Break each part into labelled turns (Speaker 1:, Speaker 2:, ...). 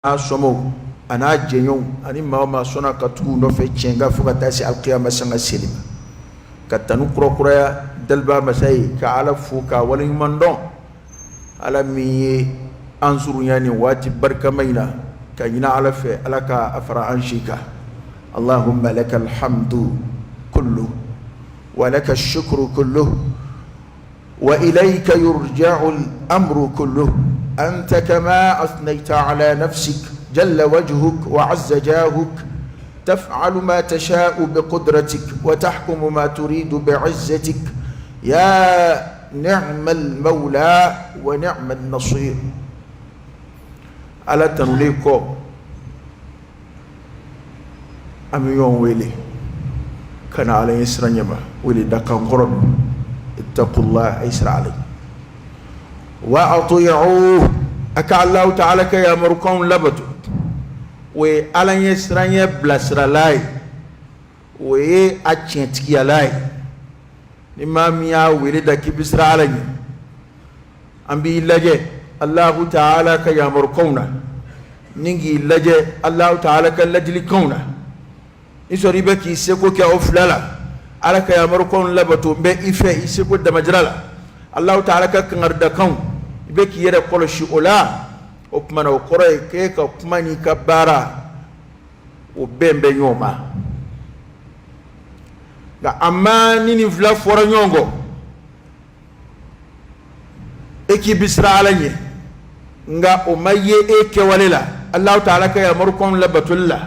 Speaker 1: A somɔgɔw a n'a jɛɲɔgɔnw ani maa o maa sɔnna ka tugu u nɔfɛ tiɲɛ kan fo ka taa se alikiyama sanga seli ma, ka tanu kurakuraya daliba masa ye, ka Ala fo k'a waleɲuman dɔn, Ala min ye an surunya nin waati barikama in na, ka ɲini Ala fɛ Ala ka a fara an si kan. Allahumma lakal hamdu kullu wa laka shukru kullu wa ilayka yurja'u al-amru kullu anta kama athnayta ala nafsik jalla wajhuk wa azza jahuk taf'alu ma tasha'u biqudratik wa tahkumu ma turidu bi'izzatik ya ni'mal mawla wa ni'man nasir. Ala tanulen kɔ, an bɛ ɲɔgɔn wele ka na Ala ɲɛsiranɲɛ ma, wele da kan kɔrɔ don, ittaqullah, a ye siran Ala ɲɛ, wa ati'uhu, a ka Alahu taala ka yamarukanw labato, o ye Ala ɲɛsiranɲɛ bilasiralan ye, o ye a tiɲɛtigiyalan ye. Ni maa min y'a wele da k'i bɛ siran Ala ɲɛ, an b'i lajɛ Alahu taala ka yamarukanw na, ni k'i lajɛ Alahu taala ka ladilikanw na. I sɔrɔ i bɛ k'i seko kɛ o fila la, Ala ka yamarukanw labato n bɛ i fɛ i seko damajira la, Alahu taala ka kangaridakanw i bɛ k'i yɛrɛ kɔlɔsi o la. O tuma na, o kɔrɔ ye k'e ka kuma n'i ka baara, o bɛn bɛ ɲɔgɔn ma. Nka amma ni nin fila fɔra ɲɔgɔn kɔ, e k'i bɛ siran Ala ɲɛ, nka o ma ye e kɛwale la Alahu taala ka yamarukanw labatoli la,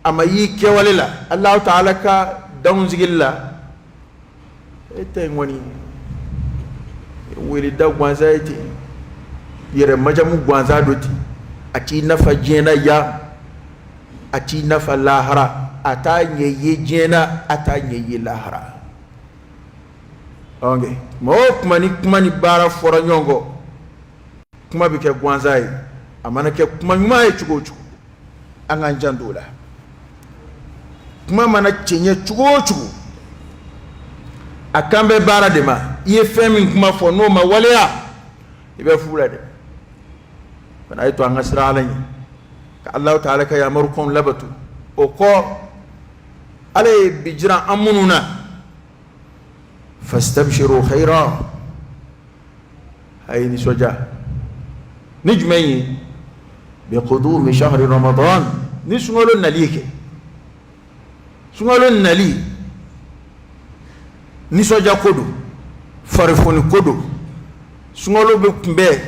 Speaker 1: a ma y'i kɛwale la Alahu taala ka danw sigili la, e ta in kɔni weleda gansan ye ten, yɛrɛ majamu gansan don ten. A t'i nafa diɲɛ na yan, a t'i nafa lahara, a t'a ɲɛ ye diɲɛ na, a t'a ɲɛ ye lahara. Tuma o tuma ni kuma ni baara fɔra ɲɔgɔn kɔ, kuma bɛ kɛ gansan ye. A mana kɛ kuma ɲuman ye cogo o cogo, an k'an janto o la. Kuma mana cɛɲɛ cogo o cogo, a kan bɛ baara de ma. I ye fɛn min kuma fɔ, n'o ma waleya, i bɛ fu la dɛ. Fana a ye to an ka siran Ala ɲɛ, ka Alahu taala ka yamarukanw labato. O kɔ, Ala ye bi jira an minnu na, fastabshiru khayra, a ye nisɔndiya ni jumɛn ye? Bi qudumi shahri ramadan, ni sunkalo nali ye. Kɛ sunkalo nali nisɔndiya ko don, farifoni ko don. Sunkalo bɛ kunbɛn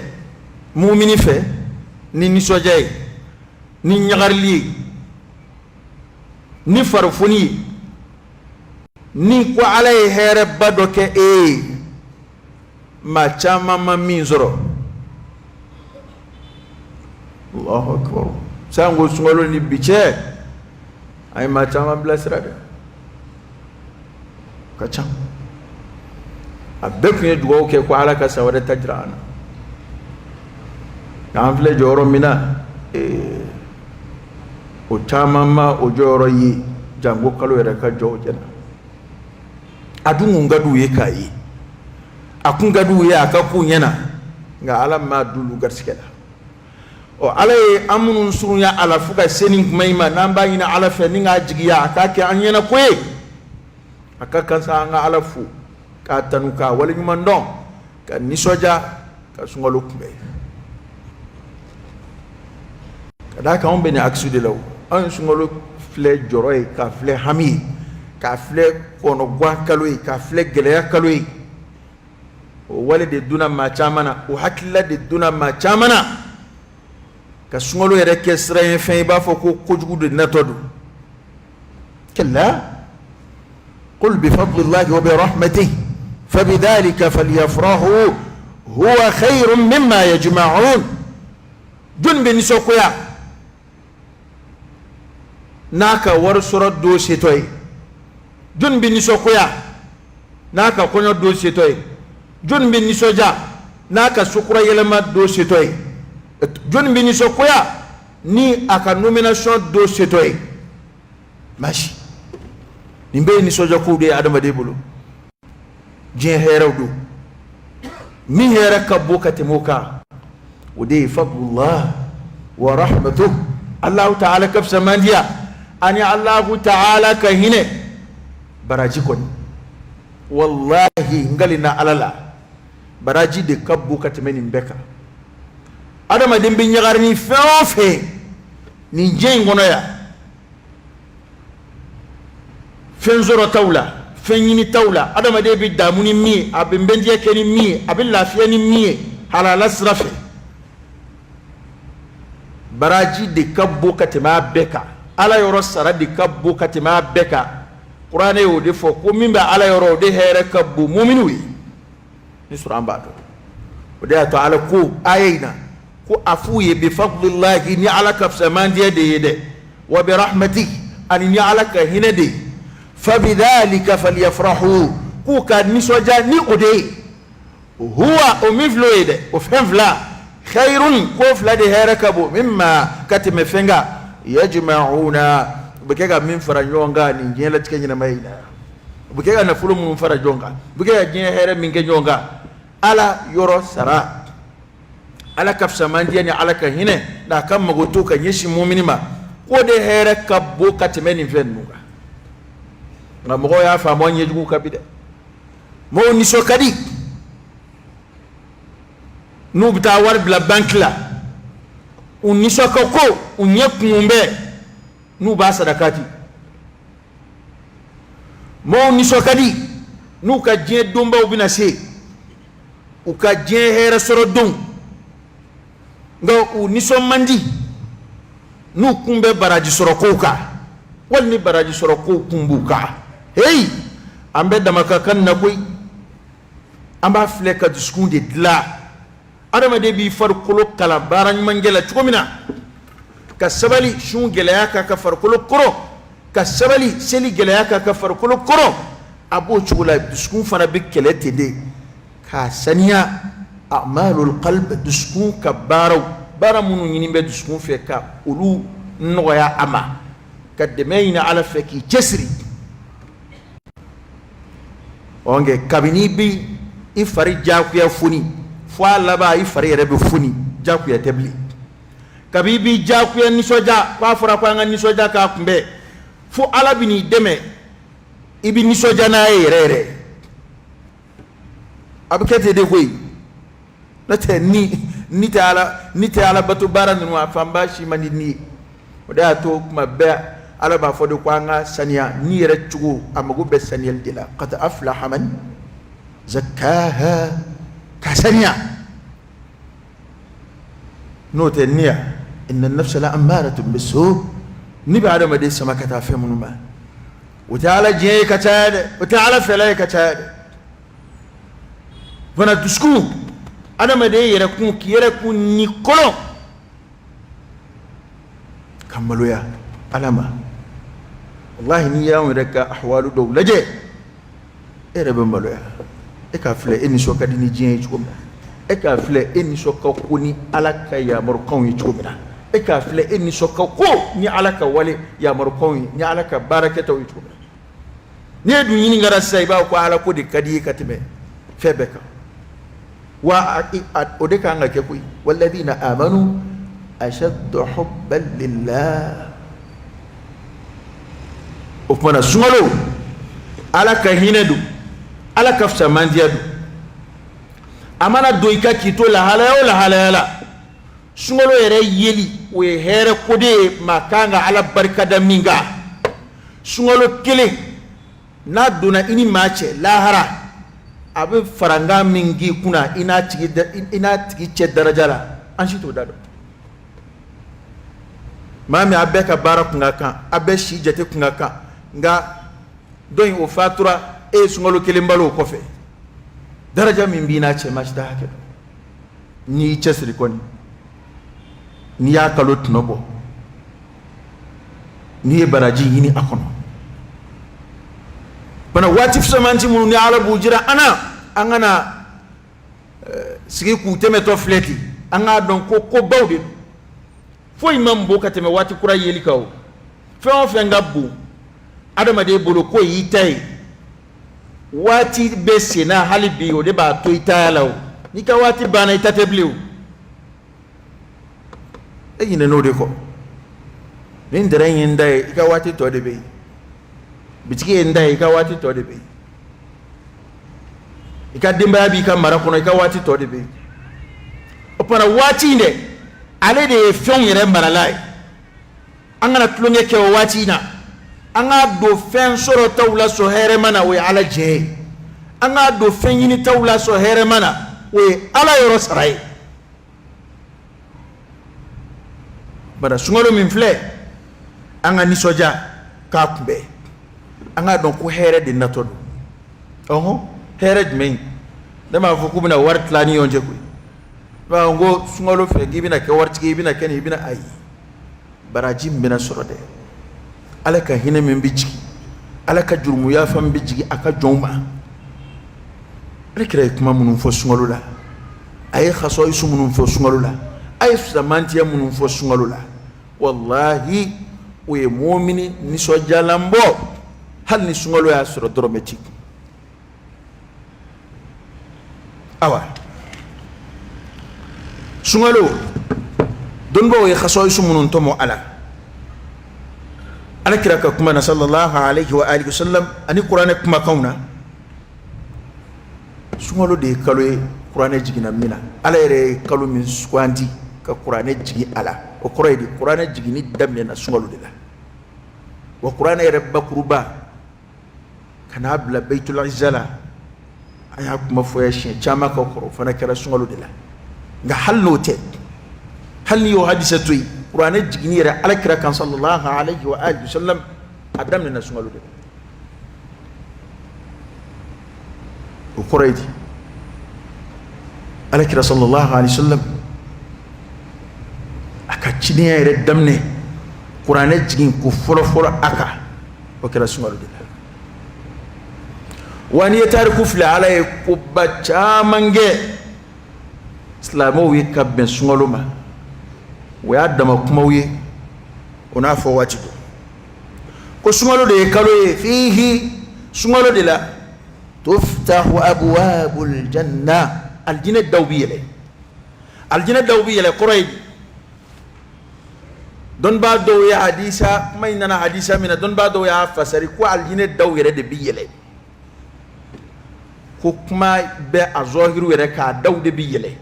Speaker 1: mumini fɛ ni nisɔndiya ye, ni ɲagarili ye, ni farifoni ye, ni ko Ala ye hɛrɛba dɔ kɛ e ye, maa caman ma min sɔrɔ. Allahu akbar! Sanko sunkalo ni bi cɛ, a ye maa caman bilasira dɛ, ka ca. A bɛɛ tun ye dugawu kɛ ko Ala ka san wɛrɛ ta jira an na. An filɛ jɔyɔrɔ min na, o caman ma o jɔyɔrɔ ye, janko kalo yɛrɛ ka jɔ o ɲɛ na. A dun kun ka d'u ye k'a ye, a kun ka d'u ye a ka k'u ɲɛ na, nka Ala m'a d'olu garisɛgɛ la. Ɔ, Ala ye an minnu surunya a la fo ka se nin kuma in ma, n'an b'a ɲini Ala fɛ ni k'a jigiya a k'a kɛ an ɲɛna ko ye, a ka kan sa an ka Ala fo k'a tanu k'a waleɲuman dɔn, ka nisɔndiya ka sunkalo kunbɛn. Ka d'a kan anw bɛ nin axe de la. O anw ye sunkalo filɛ jɔrɔ ye, k'a filɛ hami ye, k'a filɛ kɔnɔguwan kalo ye, k'a filɛ gɛlɛya kalo ye. O wale de donna maa caman na, o hakilila de donna maa caman na, ka sunkalo yɛrɛ kɛ siranɲɛfɛn, i b'a fɔ ko kojugu de natɔ don. Kalla qul bifadlillahi wa birahmatihi fabidhalika falyafrahu huwa khayrun mimma yajma'un. Jɔnni bɛ nisɔngoya n'a ka wari sɔrɔ don setɔ ye? Jɔnni bɛ nisɔngoya n'a ka kɔɲɔ don setɔ ye? Jɔnni bɛ nisɔndiya n'a ka sokura yɛlɛma don setɔ ye? Jɔnni bɛ nisɔngoya ni a ka nomination don setɔ ye? Maa si. Nin bɛɛ ye nisɔndiya kow de ye adamaden bolo. Diɲɛ hɛrɛw don. Min hɛrɛ ka bon ka tɛmɛ o kan, o de ye fadlullah. Wa rahmatuh, Allahu ta'ala ka fisamandiya ani Allahu ta'ala ka hinɛ baraji kɔni, wallahi n kalina Ala la, baraji de ka bon ka tɛmɛ nin bɛɛ kan. Adamaden bɛ ɲagari ni fɛn o fɛn nin diɲɛ in kɔnɔ yan, fɛn sɔrɔtaw la, fɛn ɲinitaw la, adamaden bɛ damu ni min ye, a bɛ nbɛndiya kɛ ni min ye, a bɛ lafiya ni min ye halala sira fɛ, baraji de ka bon ka tɛmɛ a bɛɛ kan. Ala yɔrɔ sara de ka bon ka tɛmɛ a bɛɛ kan. Kuranɛ y'o de fɔ ko min bɛ Ala yɔrɔ, o de hɛrɛ ka bon muminiw ye. Ni sɔrɔ an b'a dɔn, o de y'a to Ala ko aya in na ko a f'u ye bi fadlillahi, ni Ala ka fisamandiya de ye dɛ, wa bi rahmati, ani ni Ala ka hinɛ de ye, fa bidhalika falyafrahu, k'u ka nisɔndiya ni o de ye, huwa, o min filɛ o ye dɛ, o fɛn fila, khayrun, k'o fila de hɛrɛ ka bon, mimma, ka tɛmɛ fɛn kan, yajma'una, u bɛ kɛ ka min fara ɲɔgɔn kan nin diɲɛlatigɛ ɲɛnamaya in na, u bɛ kɛ ka nafolo minnu fara ɲɔgɔn kan, u bɛ kɛ ka diɲɛ hɛrɛ min kɛ ɲɔgɔn kan. Ala yɔrɔ sara, Ala ka fisamandiya ni Ala ka hinɛ n'a ka magoto ka ɲɛsin mumini ma, k'o de hɛrɛ ka bon ka tɛmɛ nin fɛn ninnu kan. Nka mɔgɔw y'a faamu an ɲɛjugu ka bi dɛ. Mɔgɔw nisɔn ka di n'u bɛ taa wari bila banki la, u nisɔn ka ko, u ɲɛ kumun bɛ n'u b'a sadakati. Mɔgɔw nisɔn ka di n'u ka diɲɛ donbaw bɛna se, u ka diɲɛ hɛrɛ sɔrɔ don, nka u nisɔn man di n'u kun bɛ baraji sɔrɔ kow kan, wali ni baraji sɔrɔ kow kun b'u kan. Heyi, an bɛɛ dama ka kan na koyi. An b'a filɛ ka dusukun de dilan. Adamaden b'i farikolo kalan baara ɲumankɛ la cogo min na, ka sabali sun gɛlɛya kan ka farikolo kɔrɔ, ka sabali seli gɛlɛya kan ka farikolo kɔrɔ, a b'o cogo la dusukun fana bɛ kɛlɛ ten de k'a saniya. A'malul qalb, dusukun ka baaraw, baara minnu ɲini bɛ dusukun fɛ, ka olu nɔgɔya a ma, ka dɛmɛ ɲini Ala fɛ k'i cɛsiri. Ɔ kabini i bɛ i fari jagoya foni fo a laban i fari yɛrɛ bɛ foni, jagoya tɛ bilen. Kabi i b'i jagoya nisɔndiya, k'a fɔra ko an ka nisɔndiya k'a kunbɛn, fo Ala bɛ n'i dɛmɛ, i bɛ nisɔndiya n'a ye yɛrɛ yɛrɛ. A bɛ kɛ ten de koyi. N'o tɛ, ni tɛ Ala, ni tɛ Ala bato baara ninnu, a fanba si man di ni ye. O de y'a to kuma bɛɛ Ala b'a fɔ de ko an ka saniya. Ni yɛrɛ cogo, a mago bɛ saniyali de la. Qad aflaha man zakkaha, ka saniya. N'o tɛ, niya inna nafsa la ammaratun bisu, ni bɛ adamaden sama ka taa fɛn minnu ma, o tɛ Ala diɲɛ ye ka caya dɛ, o tɛ Ala fɛla ye ka caya dɛ fana. Dusukun, adamaden yɛrɛ kun, k'i yɛrɛ kun ni kɔnɔ ka maloya Ala ma. Walahi, n'i y'anw yɛrɛ ka ahwalu dɔw lajɛ, e yɛrɛ bɛ maloya. E k'a filɛ, e nisɔn ka di ni diɲɛ ye cogo min na, e k'a filɛ, e nisɔn ka ko ni Ala ka yamarukanw ye cogo min na, e k'a filɛ, e nisɔn ka ko ni Ala ka wale yamarukanw ye, ni Ala ka baarakɛtaw ye cogo min na. N'i e dun ɲininkara sisan, i b'a fɔ ko Ala ko de ka di i ye ka tɛmɛ fɛn bɛɛ kan. Wa o de kan ka kɛ koyi. Walladina amanu ashaddu hubban lillah. O tuma na, sunkalo, Ala ka hinɛ don, Ala ka fisamandiya don. A mana don i ka k'i to lahalaya o lahalaya la, sunkalo yɛrɛ yeli, o ye hɛrɛ ko de ye, maa kan ka Ala barika da min kan. Sunkalo kelen n'a donna i ni maa cɛ lahara, a bɛ farankan min k'i kunna i n'a tigi cɛ daraja la, an si t'o da dɔn. Maa min a bɛɛ ka baara kun ka kan, a bɛɛ si jate kun ka kan, nka dɔ in o fatura, e ye sunkalo kelen balo o kɔfɛ, daraja min b'i n'a cɛ, maa si t'a hakɛ dɔn. N'i y'i cɛsiri kɔni, n'i y'a kalo tɔnɔ bɔ, n'i ye baraji ɲini a kɔnɔ bana, waati fisamanti minnu ni Ala b'u jira an na, an kana sigi k'u tɛmɛtɔ filɛ ten. An k'a dɔn ko kobaw de don. Foyi man bon ka tɛmɛ waati kura yeli kan. O fɛn o fɛn ka bon adamaden bolo ko y'i ta ye, waati bɛ senna hali bi, o de b'a to i taya la. O n'i ka waati banna, i ta tɛ bilen. O E ɲinɛn'o de kɔ. Ni ntɛnɛn ye n ta ye, i ka waati tɔ de bɛ yen. Bitigi ye n ta ye, i ka waati tɔ de bɛ yen. I ka denbaya b'i ka mara kɔnɔ, i ka waati tɔ de bɛ yen. O tuma waati in dɛ, ale de ye fɛnw yɛrɛ marala ye. An kana tulonkɛ kɛ o waati in na. An k'a don fɛn sɔrɔtaw la sɔn hɛrɛma na, o ye Ala jɛ ye. An k'a don fɛn ɲinitaw la sɔn hɛrɛma na, o ye Ala yɔrɔ sara ye. Bada sunkalo min filɛ, an ka nisɔndiya k'a kunbɛn. An k'a dɔn ko hɛrɛ de natɔ don. Ɔhɔn, hɛrɛ jumɛn? Ne m'a fɔ k'u bɛna wari tila ni ɲɔgɔn cɛ koyi. Ne b'a fɔ ko sunkalo fɛ k'i bɛna kɛ waritigi ye, i bɛna kɛ nin, i bɛna, ayi. Baraji min bɛna sɔrɔ dɛ, Ala ka hinɛ min bɛ jigin, Ala ka jurumu yafa min bɛ jigin a ka jɔnw ma. Ala kira ye kuma minnu fɔ sunkalo la, a ye hasɔyisu minnu fɔ sunkalo la, a ye fisamantiya minnu fɔ sunkalo la, walahi o ye mumini nisɔndiyalan bɔ, hali ni sunkalo y'a sɔrɔ dɔrɔmɛ t'i kun. Awa, sunkalo dɔnnibaaw ye hasɔyisu minnu tɔmɔ a la, Ala kira ka kuma na sallallahu alaihi wa alihi wasallam ani kuranɛ kumakanw na, sunkalo de ye kalo ye kuranɛ jiginna min na. Ala yɛrɛ ye kalo min sugandi ka kuranɛ jigin a la, o kɔrɔ ye di? Kuranɛ jiginni daminɛna sunkalo de la. Wa kuranɛ yɛrɛ bakuruba ka n'a bila Baitul Izza la, an y'a kuma fɔ ya siɲɛ caman ka kɔrɔ, o fana kɛra sunkalo de la. Nka hali n'o tɛ, hali n'i y'o hadisa to yen, kuranɛ jiginni yɛrɛ Ala kira kan sallallahu alaihi wa alihi wasallam, a daminɛna sunkalo de la. O kɔrɔ ye di? Ala kira sallallahu alaihi wasallam a ka cidenya yɛrɛ daminɛ, kuranɛ jigin ko fɔlɔ fɔlɔ a kan, o kɛra sunkalo de la. Wa n'i ye tariku filɛ, Ala ye koba caman kɛ silamɛw ye ka bɛn sunkalo ma. O y'a dama kumaw ye, o n'a fɔ waati don. Ko sunkalo de ye kalo ye, fihi, sunkalo de la, tuftahu abwabul janna, alijinɛ daw bi yɛlɛ. Alijinɛ daw bi yɛlɛ kɔrɔ ye di? Dɔnnibaa dɔw ye hadisa kuma in nana hadisa min na, dɔnnibaa dɔw y'a fasari ko alijinɛ daw yɛrɛ de bi yɛlɛ, ko kuma bɛ a zɔhiru yɛrɛ k'a daw de bi yɛlɛ.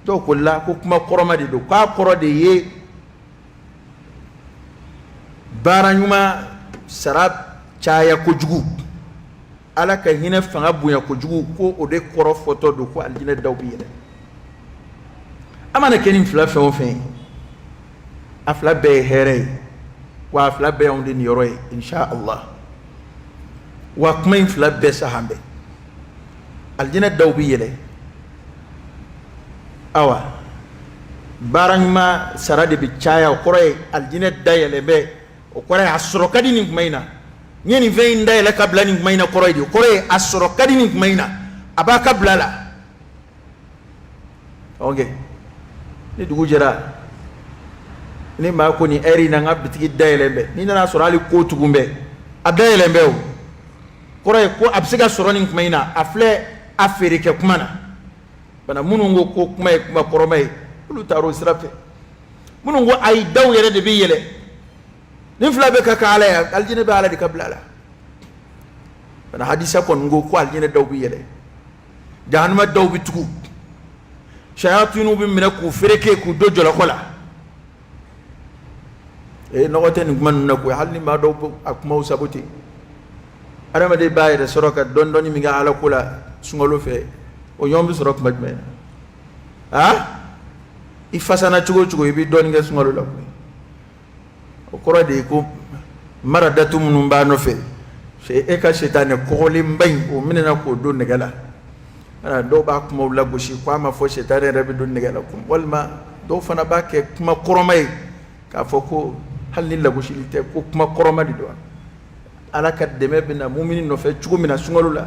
Speaker 1: Dɔw ko la, ko kuma kɔrɔma de don, k'a kɔrɔ de ye baara ɲuman sara caya kojugu, Ala ka hinɛ fanga bonya kojugu, ko o de kɔrɔ fɔtɔ don ko alijinɛ daw bi yɛlɛ. A mana kɛ nin fila fɛn o fɛn ye, a fila bɛɛ ye hɛrɛ ye, wa a fila bɛɛ y'anw de niyɔrɔ ye insha Allah. Wa kuma in fila bɛɛ sahan bɛɛ, alijinɛ daw bi yɛlɛ. Awa, baara ɲuman sara de bɛ caya, o kɔrɔ ye alijinɛ da yɛlɛ bɛ, o kɔrɔ ye a sɔrɔ ka di nin kuma in na. N ye nin fɛn in dayɛlɛ ka bila nin kuma in na, kɔrɔ ye di? O kɔrɔ ye a sɔrɔ ka di nin kuma in na, a b'a ka bila la. Ok, ni dugu jɛra, ni maa ko nin ɛri in na n ka bitigi dayɛlɛn bɛ, n'i nana sɔrɔ hali ko tugun bɛ, a dayɛlɛn bɛ, o kɔrɔ ye ko a bɛ se ka sɔrɔ nin kuma in na, a filɛ a feere kɛ kuma na. Bana minnu ko ko kuma ye kuma kɔrɔma ye, olu taara o sira fɛ. Minnu ko ayi, daw yɛrɛ de bɛ yɛlɛ, nin fila bɛɛ ka kan Ala ye, alijinɛ bɛ Ala de ka bila la. Bana hadisa kɔni ko ko alijinɛ daw bɛ yɛlɛ, jahanama daw bɛ tugu, sayatiniw bɛ minɛ k'u fereke k'u don jɔlɔkɔ la. Ee, nɔgɔ tɛ nin kuma ninnu na koyi, hali ni maa dɔw bɛ a kumaw sabote. Adamaden b'a yɛrɛ sɔrɔ ka dɔɔni dɔɔni min kɛ Ala ko la sunkalo fɛ, o ɲɔgɔn bɛ sɔrɔ tuma jumɛn na? Aa, i fasana cogo o cogo, i bɛ dɔɔni kɛ sunkalo la koyi. O kɔrɔ de ye ko maradatu minnu b'a nɔfɛ, e ka sitanɛ kɔgɔlenba in, o minɛna k'o don nɛgɛ la. Dɔw b'a kumaw lagosi ko a ma fɔ sitanɛ yɛrɛ bɛ don nɛgɛ la, walima dɔw fana b'a kɛ kuma kɔrɔma ye k'a fɔ ko hali ni lagosili tɛ, ko kuma kɔrɔma de don. Ala ka dɛmɛ bɛ na mumini nɔfɛ cogo min na sunkalo la,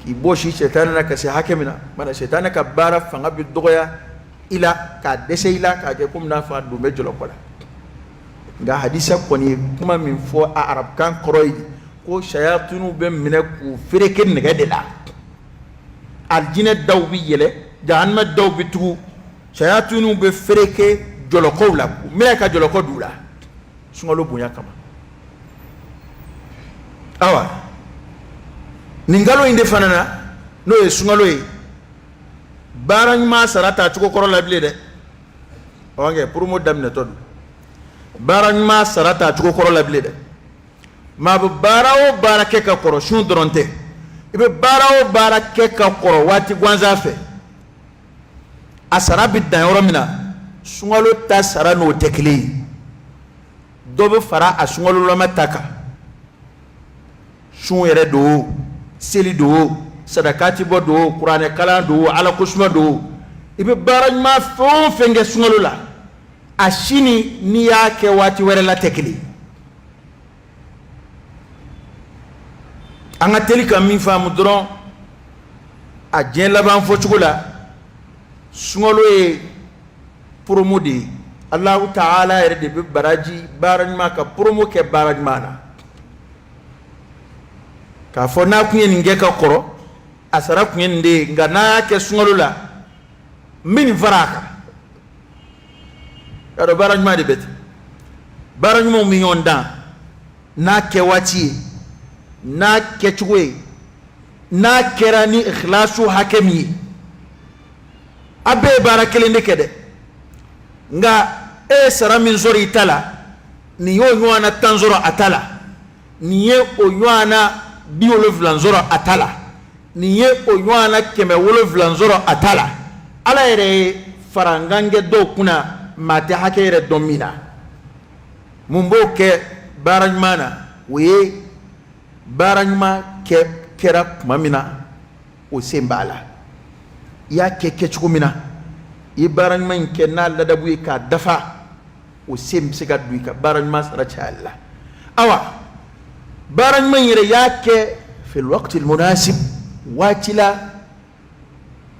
Speaker 1: k'i bɔsi sitanɛ na ka se hakɛ min na, mana sitanɛ ka baara fanga bɛ dɔgɔya i la, k'a dɛsɛ i la, k'a kɛ komi n'a fɔ a don bɛ jɔlɔkɔ la. Nka hadisa kɔni ye kuma min fɔ, a arabukan kɔrɔ ye ko sayatiniw bɛ minɛ k'u fereke nɛgɛ de la, alijinɛ daw bɛ yɛlɛ, jahanama daw bɛ tugu, sayatiniw bɛ fereke jɔlɔkɔw la, k'u minɛ ka jɔlɔkɔ d'u la sunkalo bonya kama. Awa, nin kalo in de fana na, n'o ye sunkalo ye, baara ɲuman sara t'a cogo kɔrɔ la bilen dɛ. Ɔ promo daminɛtɔ don. Baara ɲuman sara t'a cogo kɔrɔ la bilen dɛ. Maa bɛ baara o baara kɛ ka kɔrɔ, sun dɔrɔn tɛ, i bɛ baara o baara kɛ ka kɔrɔ waati gansan fɛ, a sara bɛ dan yɔrɔ min na, sunkalo ta sara n'o tɛ kelen ye. Dɔ bɛ fara a sunkalolama ta kan. Sun yɛrɛ don o, seli don o, sadakati bɔ don o, kuranɛ kalan don o, ala kosuma don o, i bɛ baara ɲuman fɛn o fɛn kɛ sunkalo la, a si ni n'i y'a kɛ waati wɛrɛ la tɛ kelen. An ka teli ka min faamu dɔrɔn a diɲɛ laban fɔcogo la, sunkalo ye promo de ye. Alahu taala yɛrɛ de bɛ baraji baara ɲuman ka promo kɛ baara ɲuman na, k'a fɔ n'a kun ye nin kɛ ka kɔrɔ, a sara kun ye nin de ye, nka n'a y'a kɛ sunkalo la, n bɛ nin fara a kan. Y'a dɔn baara ɲuman de bɛ ten, baara ɲumanw bɛ ɲɔgɔn dan n'a kɛ waati ye, n'a kɛcogo ye, n'a kɛra ni ikhlasu hakɛ min ye. A bɛɛ ye baara kelen de kɛ dɛ, nka e ye sara min sɔrɔ i ta la, nin y'o ɲɔgɔnna 10 sɔrɔ a ta la, nin ye o ɲɔgɔnna 70 sɔrɔ a ta la, nin ye o ɲɔgɔnna 700 sɔrɔ a ta la. Ala yɛrɛ ye farankan kɛ dɔw kunna, maa tɛ hakɛ yɛrɛ dɔn min na. Mun b'o kɛ baara ɲuman na? O ye baara ɲuman kɛ kɛra tuma min na, o sen b'a la. I y'a kɛ kɛcogo min na, i ye baara ɲuman in kɛ n'a ladabu ye k'a dafa, o sen bɛ se ka don i ka baara ɲuman sara cayali la. Awa, baara ɲuman in yɛrɛ y'a kɛ fil waqti munasib, waati la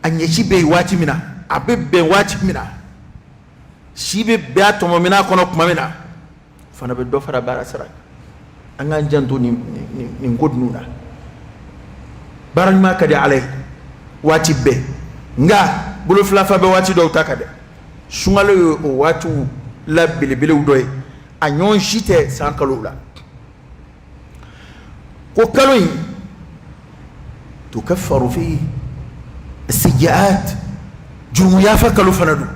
Speaker 1: a ɲɛci bɛ yen waati min na, a bɛ bɛn waati min na, si bɛ bɛn a tɔmɔminɛn kɔnɔ tuma min na, fana bɛ dɔ fara baara sara. An k'an janto nin ko ninnu na. Baara ɲuman ka di Ala ye waati bɛɛ, nka bolo fila fa bɛ waati dɔw ta kan dɛ. Sunkalo ye o waatiw la belebelew dɔ ye, a ɲɔgɔn si tɛ san kalow la. Ko kalo in tukaffaru fihi sayyi'at, jurumu yafa kalo fana don.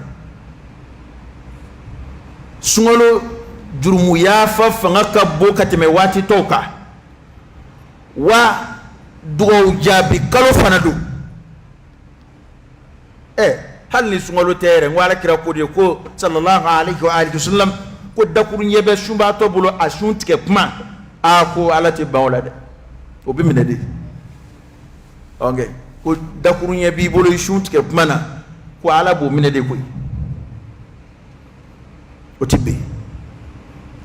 Speaker 1: Sunkalo jurumu yafa fanga ka bon ka tɛmɛ waati tɔw kan, wa dugawu jaabi kalo fana don. Ɛ, hali ni sunkalo tɛ yɛrɛ, n ko Ala kira ko de ko sallallahu alaihi wa alihi wasallam, ko dakuruɲɛ bɛ sunbaatɔ bolo a sun tigɛ kuma, aa, ko Ala tɛ ban o la dɛ, o bɛ minɛ de. Ok, ko dakuruɲɛ b'i bolo i sun tigɛ kuma na, ko Ala b'o minɛ de koyi, o tɛ bɛn.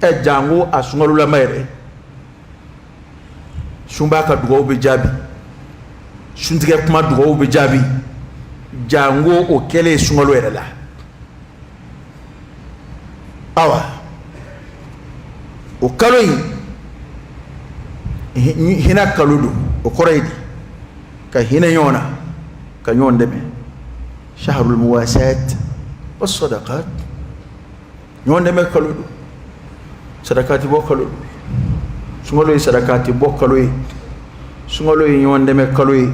Speaker 1: Ɛ, janko a sunkalolama yɛrɛ, sunbaa ka dugawu bɛ jaabi, suntigɛ kuma dugawu bɛ jaabi, janko o kɛlen sunkalo yɛrɛ la. Awa, o kalo in hinɛ kalo don. O kɔrɔ ye di? Ka hinɛ ɲɔgɔn na, ka ɲɔgɔn dɛmɛ. Shahrul muwasat wa sadaqat, ɲɔgɔn dɛmɛ kalo don, sadakati bɔ kalo don. Sunkalo ye sadakati bɔ kalo ye, sunkalo ye ɲɔgɔn dɛmɛ kalo ye.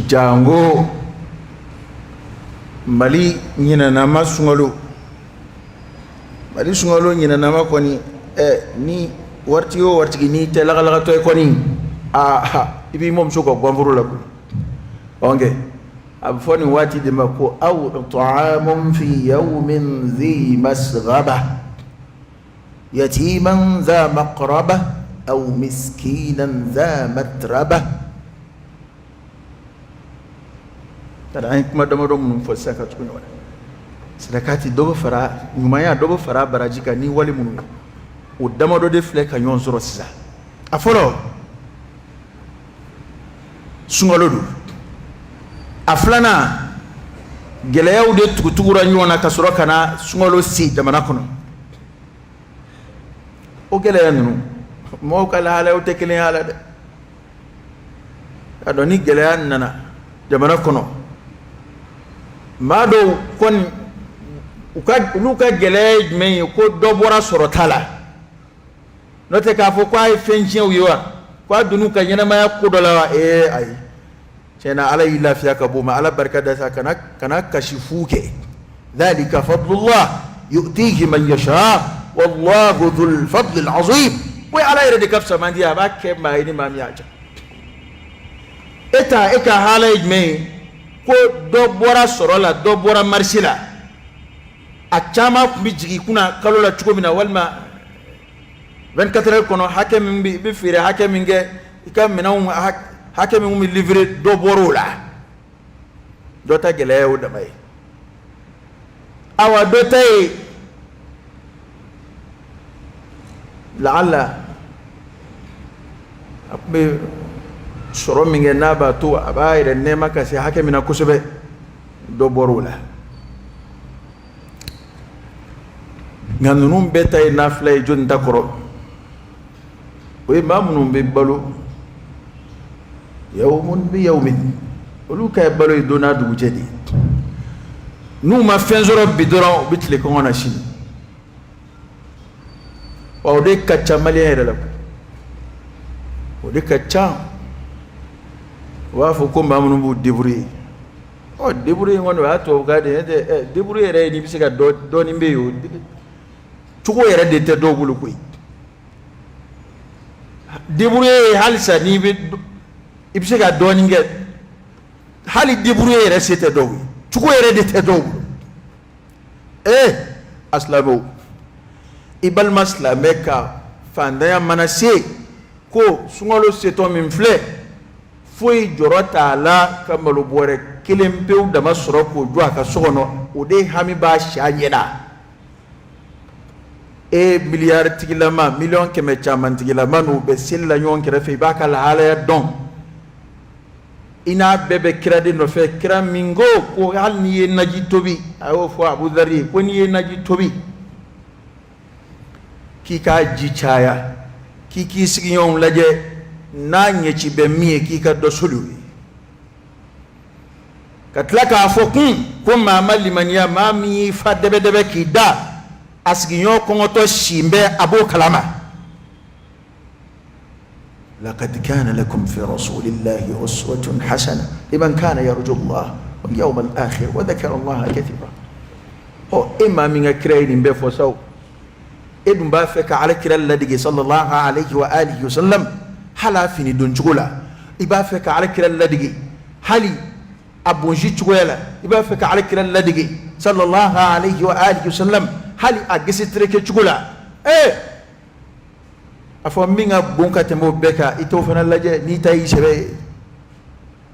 Speaker 1: Janko Mali ɲinanama sunkalo, Mali sunkalo ɲinanama kɔni, ɛ, ni waritigi o waritigi, n'i tɛ lagalagatɔ ye kɔni, aa, i b'i mɔmuso ka ganforo la koyi. Ok, a bɛ fɔ nin waati de ma ko aw it'amun fi yawmin dhi masghaba yatiman dha maqraba aw miskinan dha matraba. An ye kuma damadɔ minnu fɔ sisan ka tugu ɲɔgɔn na, sadakati dɔ bɛ fara ɲumanya, dɔ bɛ fara baraji kan ni wale minnu ye, o damadɔ de filɛ ka ɲɔgɔn sɔrɔ sisan. A fɔlɔ, sunkalo don. A filanan, gɛlɛyaw de tugutugura ɲɔgɔn na ka sɔrɔ ka na sunkalo se jamana kɔnɔ. O gɛlɛya ninnu, mɔgɔw ka lahalayaw tɛ kelen ye a la dɛ. A dɔn ni gɛlɛya nana jamana kɔnɔ, Maa dɔw kɔni, olu ka gɛlɛya ye jumɛn ye? Ko dɔ bɔra sɔrɔta la. N'o tɛ k'a fɔ ko a ye fɛn tiɲɛ u ye wa, ko a donn'u ka ɲɛnamaya ko dɔ la wa, ee ayi, tiɲɛ na, Ala y'i lafiya ka bɔ o ma. Ala barika da sa, kana kasi fu kɛ. Dhalika fadlullah yu'tihi man yasha wallahu dhul fadlil azim. O ye Ala yɛrɛ de ka fisamanti ye, a b'a kɛ maa ye ni maa min y'a diya. E ta, e ka hala ye jumɛn ye? Ko dɔ bɔra sɔrɔ la, dɔ bɔra marché la. A caman tun bɛ jigin i kunna kalo la cogo min na, walima 24 heures kɔnɔ, hakɛ min bɛ i bɛ feere hakɛ min kɛ, i ka minɛnw hakɛ min bɛ livrer, dɔ bɔra o la. Dɔ ta gɛlɛya y'o dama ye. Awa, dɔ ta ye laala a tun bɛ sɔrɔ min kɛ, n'a b'a to a b'a yɛrɛ nɛɛma ka se hakɛ min na kosɛbɛ, dɔ bɔra o la. Nka ninnu bɛɛ ta ye nafila ye jɔnni ta kɔrɔ? O ye maa minnu bɛ balo yawmun bi yawmin, olu ka balo ye don n'a dugujɛ de ye. N'u ma fɛn sɔrɔ bi dɔrɔn, u bɛ tile kɔngɔ na sini. Wa o de ka ca maliyɛn yɛrɛ la, o de ka ca. U b'a fɔ ko maa minnu b'u débrouiller. Ɔ, débrouiller kɔni, o y'a tubabukan de ye. Ɛ, débrouiller yɛrɛ ye n'i bɛ se ka dɔɔnin bɛ yen, o cogo yɛrɛ de tɛ dɔw bolo koyi. Débrouiller, halisa n'i bɛ, i bɛ se ka dɔɔnin kɛ. Hali débrouiller yɛrɛ se tɛ dɔw ye, cogo yɛrɛ de tɛ dɔw bolo. Ee, a silamɛw, i balima silamɛ ka fantanya mana se ko sunkalo setɔ min filɛ, foyi jɔrɔ t'a la ka malo bɔrɛ kelen pewu dama sɔrɔ k'o jɔ a ka so kɔnɔ, o de hami b'a si a ɲɛ na. E miliyari tigilama, miliyɔn 100 caman tigilama, n'u bɛ seli la ɲɔgɔn kɛrɛfɛ, i b'a ka lahalaya dɔn. I n'a bɛɛ bɛ kira de nɔfɛ, kira min ko ko hali n'i ye naji tobi, a y'o fɔ Abu Dhari ye, ko n'i ye naji tobi, k'i k'a ji caya, k'i k'i sigiɲɔgɔnw lajɛ, n'a ɲɛci bɛ min ye, k'i ka dɔ soli u ye. Ka tila k'a fɔ kun ko maa ma limaniya, maa min y'i fa dɛbɛdɛbɛ k'i da, a sigiɲɔgɔn kɔngɔtɔ si bɛ, a b'o kalama. Laqad kana lakum fi rasulillahi uswatun hasana liman kana yarju Allah wal yawmal akhir wa dhakara Allah kathira. Ɔ, e maa min ka kira ye nin bɛɛ fɔ sa, o e dun b'a fɛ ka Ala kira ladege sallallahu alayhi wa alihi wa sallam, hali a fini don cogo la. I b'a fɛ ka Ala kira ladege hali a bonsi cogoya la. I b'a fɛ ka Ala kira ladege sallallahu alayhi wa alihi wa sallam hali a gese tereke cogo la. Ee, a fɔ min ka bon ka tɛmɛ o bɛɛ kan, i t'o fana lajɛ n'i ta y'i sɛbɛ ye,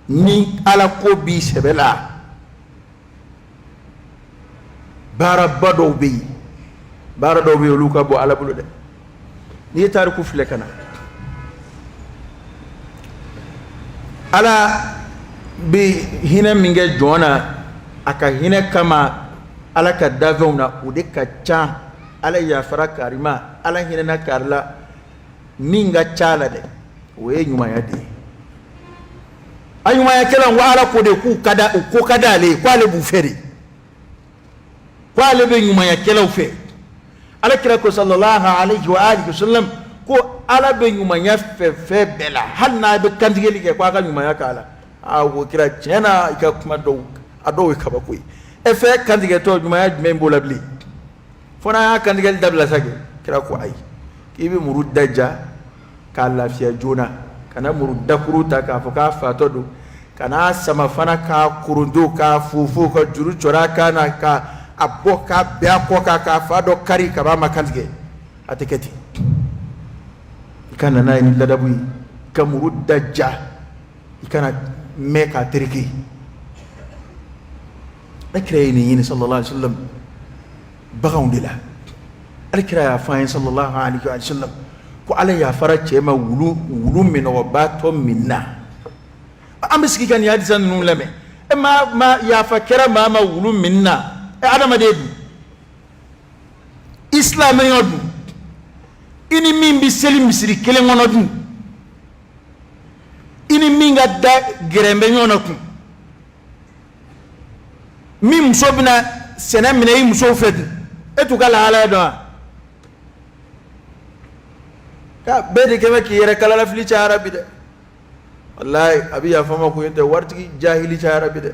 Speaker 1: ni Ala ko b'i sɛbɛ la. Baaraba dɔw bɛ yen, baara dɔw bɛ yen, olu ka bɔ Ala bolo dɛ. N'i ye tariku filɛ ka na, Ala bɛ hinɛ min kɛ jɔn na, a ka hinɛ kama, Ala ka dafɛnw na, o de ka ca. Ala yafara kari ma, Ala hinɛna kari la, min ka ca la dɛ, o ye ɲumanya de ye. A ɲumanyakɛlaw ko Ala ko de k'u ka da, u ko ka di ale ye, ko ale b'u fɛ de, ko ale bɛ ɲumanyakɛlaw fɛ. Ala kira ko sallallahu alayhi wa alihi wa sallam ko Ala bɛ ɲumanya fɛ fɛn bɛɛ la, hali n'a bɛ kantigɛli kɛ, ko a ka ɲumanya k'a la. Aa, ko kira, tiɲɛ na, i ka kuma dɔw, a dɔw ye kabako ye. E fɛn kantigɛtɔ, ɲumanya jumɛn b'o la bilen? Fo n'a y'a kantigɛli dabila sa kɛ. Kira ko ayi, k'i bɛ muru daja k'a lafiya joona, kana muru dakuru ta k'a fɔ k'a fatɔ don, kana sama fana k'a koronto, k'a fofo, ka juru cɔrɔ a kan na, ka a bɔ k'a bɛn a kɔ kan, k'a fa dɔ kari ka b'a ma kantigɛ. A tɛ kɛ ten. I ka na n'a ye ni ladabu ye, ka muru daja, i kana mɛn k'a tereke. Ala kira ye nin ɲini sallallahu alaihi wasallam baganw de la. Ala kira y'a fɔ an ye sallallahu alaihi wasallam ko Ala yafara cɛ ma wulu minɔgɔbaatɔ min na. An bɛ sigi ka nin hadisa ninnu lamɛn. E ma yafa kɛra maa ma wulu min na, e adamaden dun, i silamɛya dun, i ni min bɛ seli misiri kelen kɔnɔ dun, i ni min ka da gɛrɛn bɛ ɲɔgɔn na kun. Min muso bɛna sɛnɛ minɛ i musow fɛ dun, e t'u ka lahalaya dɔn wa? Ka bɛɛ de kɛ bɛ k'i yɛrɛ kalalafili cayara bi dɛ. Walayi, a bɛ yafa n ma ko tɛ, waritigi jahili cayara bi dɛ.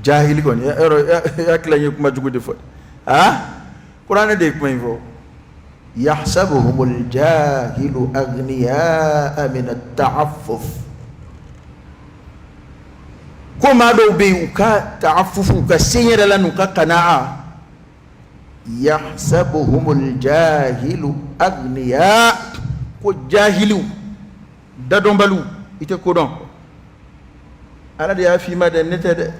Speaker 1: Jahili kɔni, yɔrɔ ya tila, n ye kuma jugu de fɔ. Aa, kuranɛ de ye kuma in fɔ. Yahsabuhumul jahilu aghniya min at-ta'affuf. Ko maa dɔw bɛ yen, u ka ta'affuf, u ka senyɛrɛ la n'u ka kanaa, yahsabuhumul jahilu aghniya, ko jahiliw, dadɔnbaliw, i tɛ ko dɔn. Ala de y'a f'i ma dɛ, ne tɛ dɛ.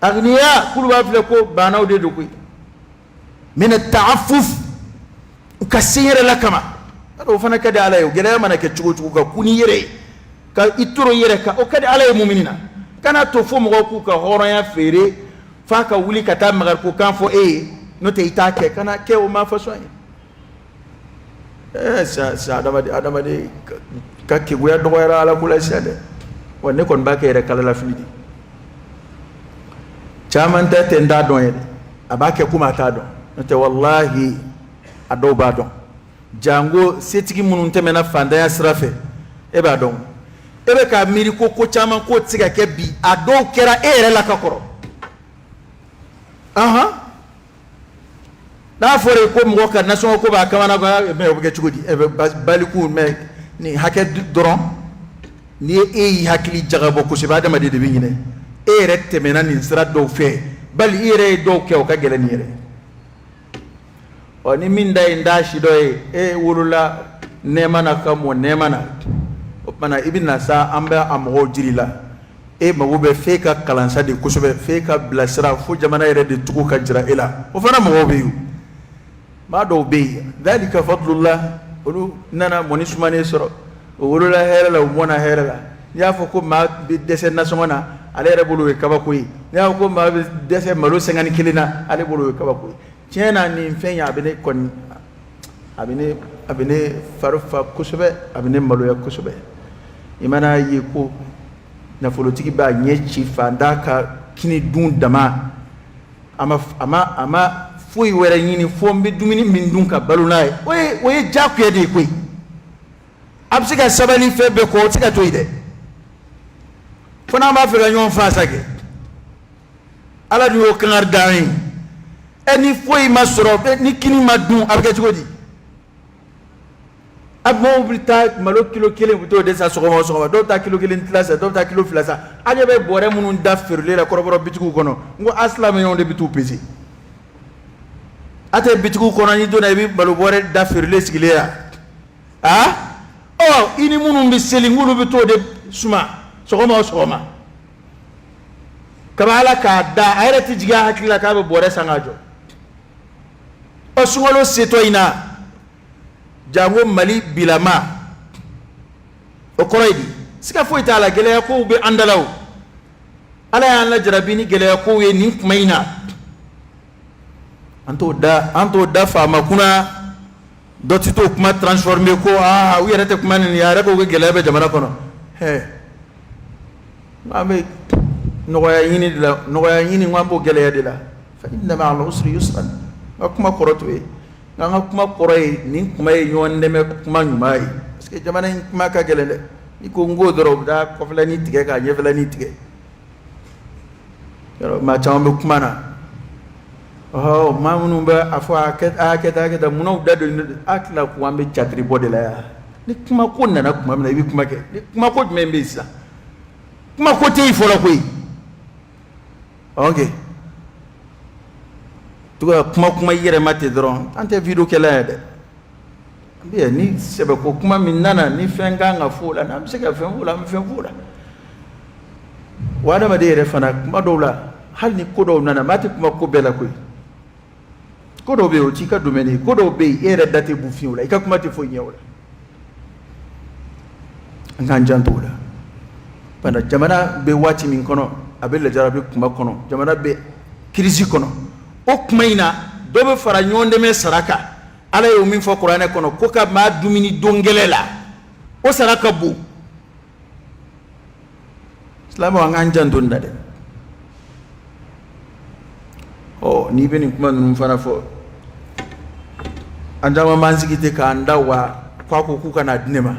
Speaker 1: Aghniya, k'olu b'a filɛ ko baanaw de don koyi. Min at-ta'affuf, u ka senyɛrɛ la kama. O fana ka di Ala ye. Gɛlɛya mana kɛ cogo cogo, ka kun n'i yɛrɛ ye, ka i toro i yɛrɛ kan, o ka di Ala ye. Mumini na, kana to fo mɔgɔw k'u ka hɔrɔnya feere f'a ka wuli ka taa magariko kan fɔ e ye, n'o tɛ i t'a kɛ. Kana kɛ o maa fasɔn ye. Ɛɛ, sisan adamaden, adamaden ka keguya dɔgɔyara Ala ko la sisan dɛ. Wa ne kɔni b'a kɛ yɛrɛ kalalafili de. Caman tɛ tɛ n t'a dɔn yɛrɛ, a b'a kɛ komi a t'a dɔn, n'o tɛ walahi a dɔw b'a dɔn. Jango setigi minnu tɛmɛna fantanya sira fɛ, e b'a dɔn. E bɛ k'a miiri ko ko caman ko tɛ se ka kɛ bi, a dɔw kɛra e yɛrɛ la ka kɔrɔ. Ahan, n'a fɔra ko mɔgɔ ka nasɔngɔ ko b'a kamana, mais o bɛ kɛ cogo di? E bɛ baliku, mais nin hakɛ dɔrɔn, n'i ye e y'i hakili jagabɔ kosɛbɛ, adamaden de bɛ ɲinɛ. E yɛrɛ tɛmɛna nin sira dɔw fɛ, bali i yɛrɛ ye dɔw kɛ, o ka gɛlɛn nin yɛrɛ. Ɔ, ni min da ye n da si dɔ ye, e wolola nɛɛma na ka mɔ nɛɛma na, o tuma na i bɛ na sa, an bɛ a mɔgɔw jiri la. E mago bɛ f'e ka kalansa de kosɛbɛ, f'e ka bilasira, fo jamana yɛrɛ de tugu ka jira e la. O fana mɔgɔw bɛ yen, maa dɔw bɛ yen, dhalika fadlullah, olu nana mɔni sumanen sɔrɔ, o wolola hɛrɛ la, u mɔna hɛrɛ la. N'i y'a fɔ ko maa bɛ dɛsɛ nasɔngɔ na, ale yɛrɛ bolo o ye kabako ye. N'i y'a fɔ ko maa bɛ dɛsɛ malo 50 na, ale bolo o ye kabako ye. Tiɲɛ na, nin fɛn in, a bɛ ne kɔni, a bɛ ne fari fa kosɛbɛ, a bɛ ne maloya kosɛbɛ. I mana ye ko nafolotigi b'a ɲɛ ci fantan ka kini dun dama, a ma foyi wɛrɛ ɲini fo n bɛ dumuni min dun ka balo n'a ye, o ye diyagoya de ye koyi. A bɛ se ka sabali fɛn bɛɛ kɔ, o tɛ se ka to yen dɛ. Fo n'an b'a fɛ ka ɲɔgɔn faasa kɛ, Ala dun y'o kangari da an ye. Ɛ, ni foyi ma sɔrɔ, ni kini ma dun, a bɛ kɛ cogo di? A mɔgɔw bɛ taa malo kilo 1, u bɛ t'o de san sɔgɔma o sɔgɔma. Dɔw bɛ taa kilo 1 tila san, dɔw bɛ taa kilo 2 san. An ɲɛ bɛ bɔrɛ minnu da feerelen la kɔrɔbɔrɔ bitigiw kɔnɔ, n ko a silamɛɲɔgɔnw de bɛ t'u pese. A tɛ bitigiw kɔnɔ, n'i donna, i bɛ malo bɔrɛ da feerelen sigilen yan. Aa, ɔ, i ni minnu bɛ seli, n k'olu bɛ t'o de suma sɔgɔma o sɔgɔma. Kaba Ala k'a da, a yɛrɛ tɛ jigin a hakili la k'a bɛ bɔrɛ san k'a jɔ. Ɔ, sunkalo setɔ in na, jango Mali bilama, o kɔrɔ ye di? Siga foyi t'a la, gɛlɛya kow bɛ an da la. O Ala y'an lajarabi ni gɛlɛya kow ye nin kuma in na. An t'o da faama kunna. Dɔ tɛ t'o kuma transformer ko aa, u yɛrɛ tɛ kuma nin ye, a yɛrɛ ko ko gɛlɛya bɛ jamana kɔnɔ. Hɛ, an bɛ nɔgɔya ɲini de la, nɔgɔya ɲini, n ko an b'o gɛlɛya de la. Fa inna ma'al usri yusran. N ka kuma kɔrɔ t'o ye, nka an ka kuma kɔrɔ ye nin kuma ye ɲɔgɔn dɛmɛ kuma ɲuman ye, parce que jamana in kuma ka gɛlɛn dɛ. N'i ko n ko dɔrɔn, u bɛ taa kɔfɛlani tigɛ k'a ɲɛfɛlani tigɛ. Yɔrɔ maa caman bɛ kuma na. Ɔhɔ, maa minnu bɛ a fɔ a kɛ, a kɛ tan, a kɛ tan, munna u da don a tila ko an bɛ catiri bɔ de la yan? Ni kuma ko nana tuma min na, i bɛ kuma kɛ. Ni kuma ko jumɛn bɛ yen sisan? Kuma ko tɛ yen fɔlɔ koyi. Ok, to ka kuma kuma i yɛrɛ ma ten dɔrɔn, an tɛ vidéo kɛla ye dɛ. An bɛ ni sɛbɛko kuma min nana, ni fɛn kan ka fɔ o la, n'an bɛ se ka fɛn fɔ o la, an bɛ fɛn fɔ o la. Wa adamaden yɛrɛ fana, kuma dɔw la, hali ni ko dɔw nana, maa tɛ kuma ko bɛɛ la koyi. Ko dɔw bɛ yen, o t'i ka domaine ye. Ko dɔw bɛ yen, e yɛrɛ da tɛ bufin o la, i ka kuma tɛ foyi ɲɛ o la. An k'an janto o la. Bana jamana bɛ waati min kɔnɔ, a bɛ lajarabi kuma kɔnɔ, jamana bɛ crise kɔnɔ. O kuma in na, dɔ bɛ fara ɲɔgɔn dɛmɛ sara kan. Ala y'o min fɔ kuranɛ kɔnɔ ko ka maa dumuni don gɛlɛ la, o sara ka bon. Silamɛw, an k'an janto nin na dɛ. Ɔ, n'i bɛ nin kuma ninnu fana fɔ, an caman b'an sigi ten k'an da wa k'a ko k'u ka n'a di ne ma.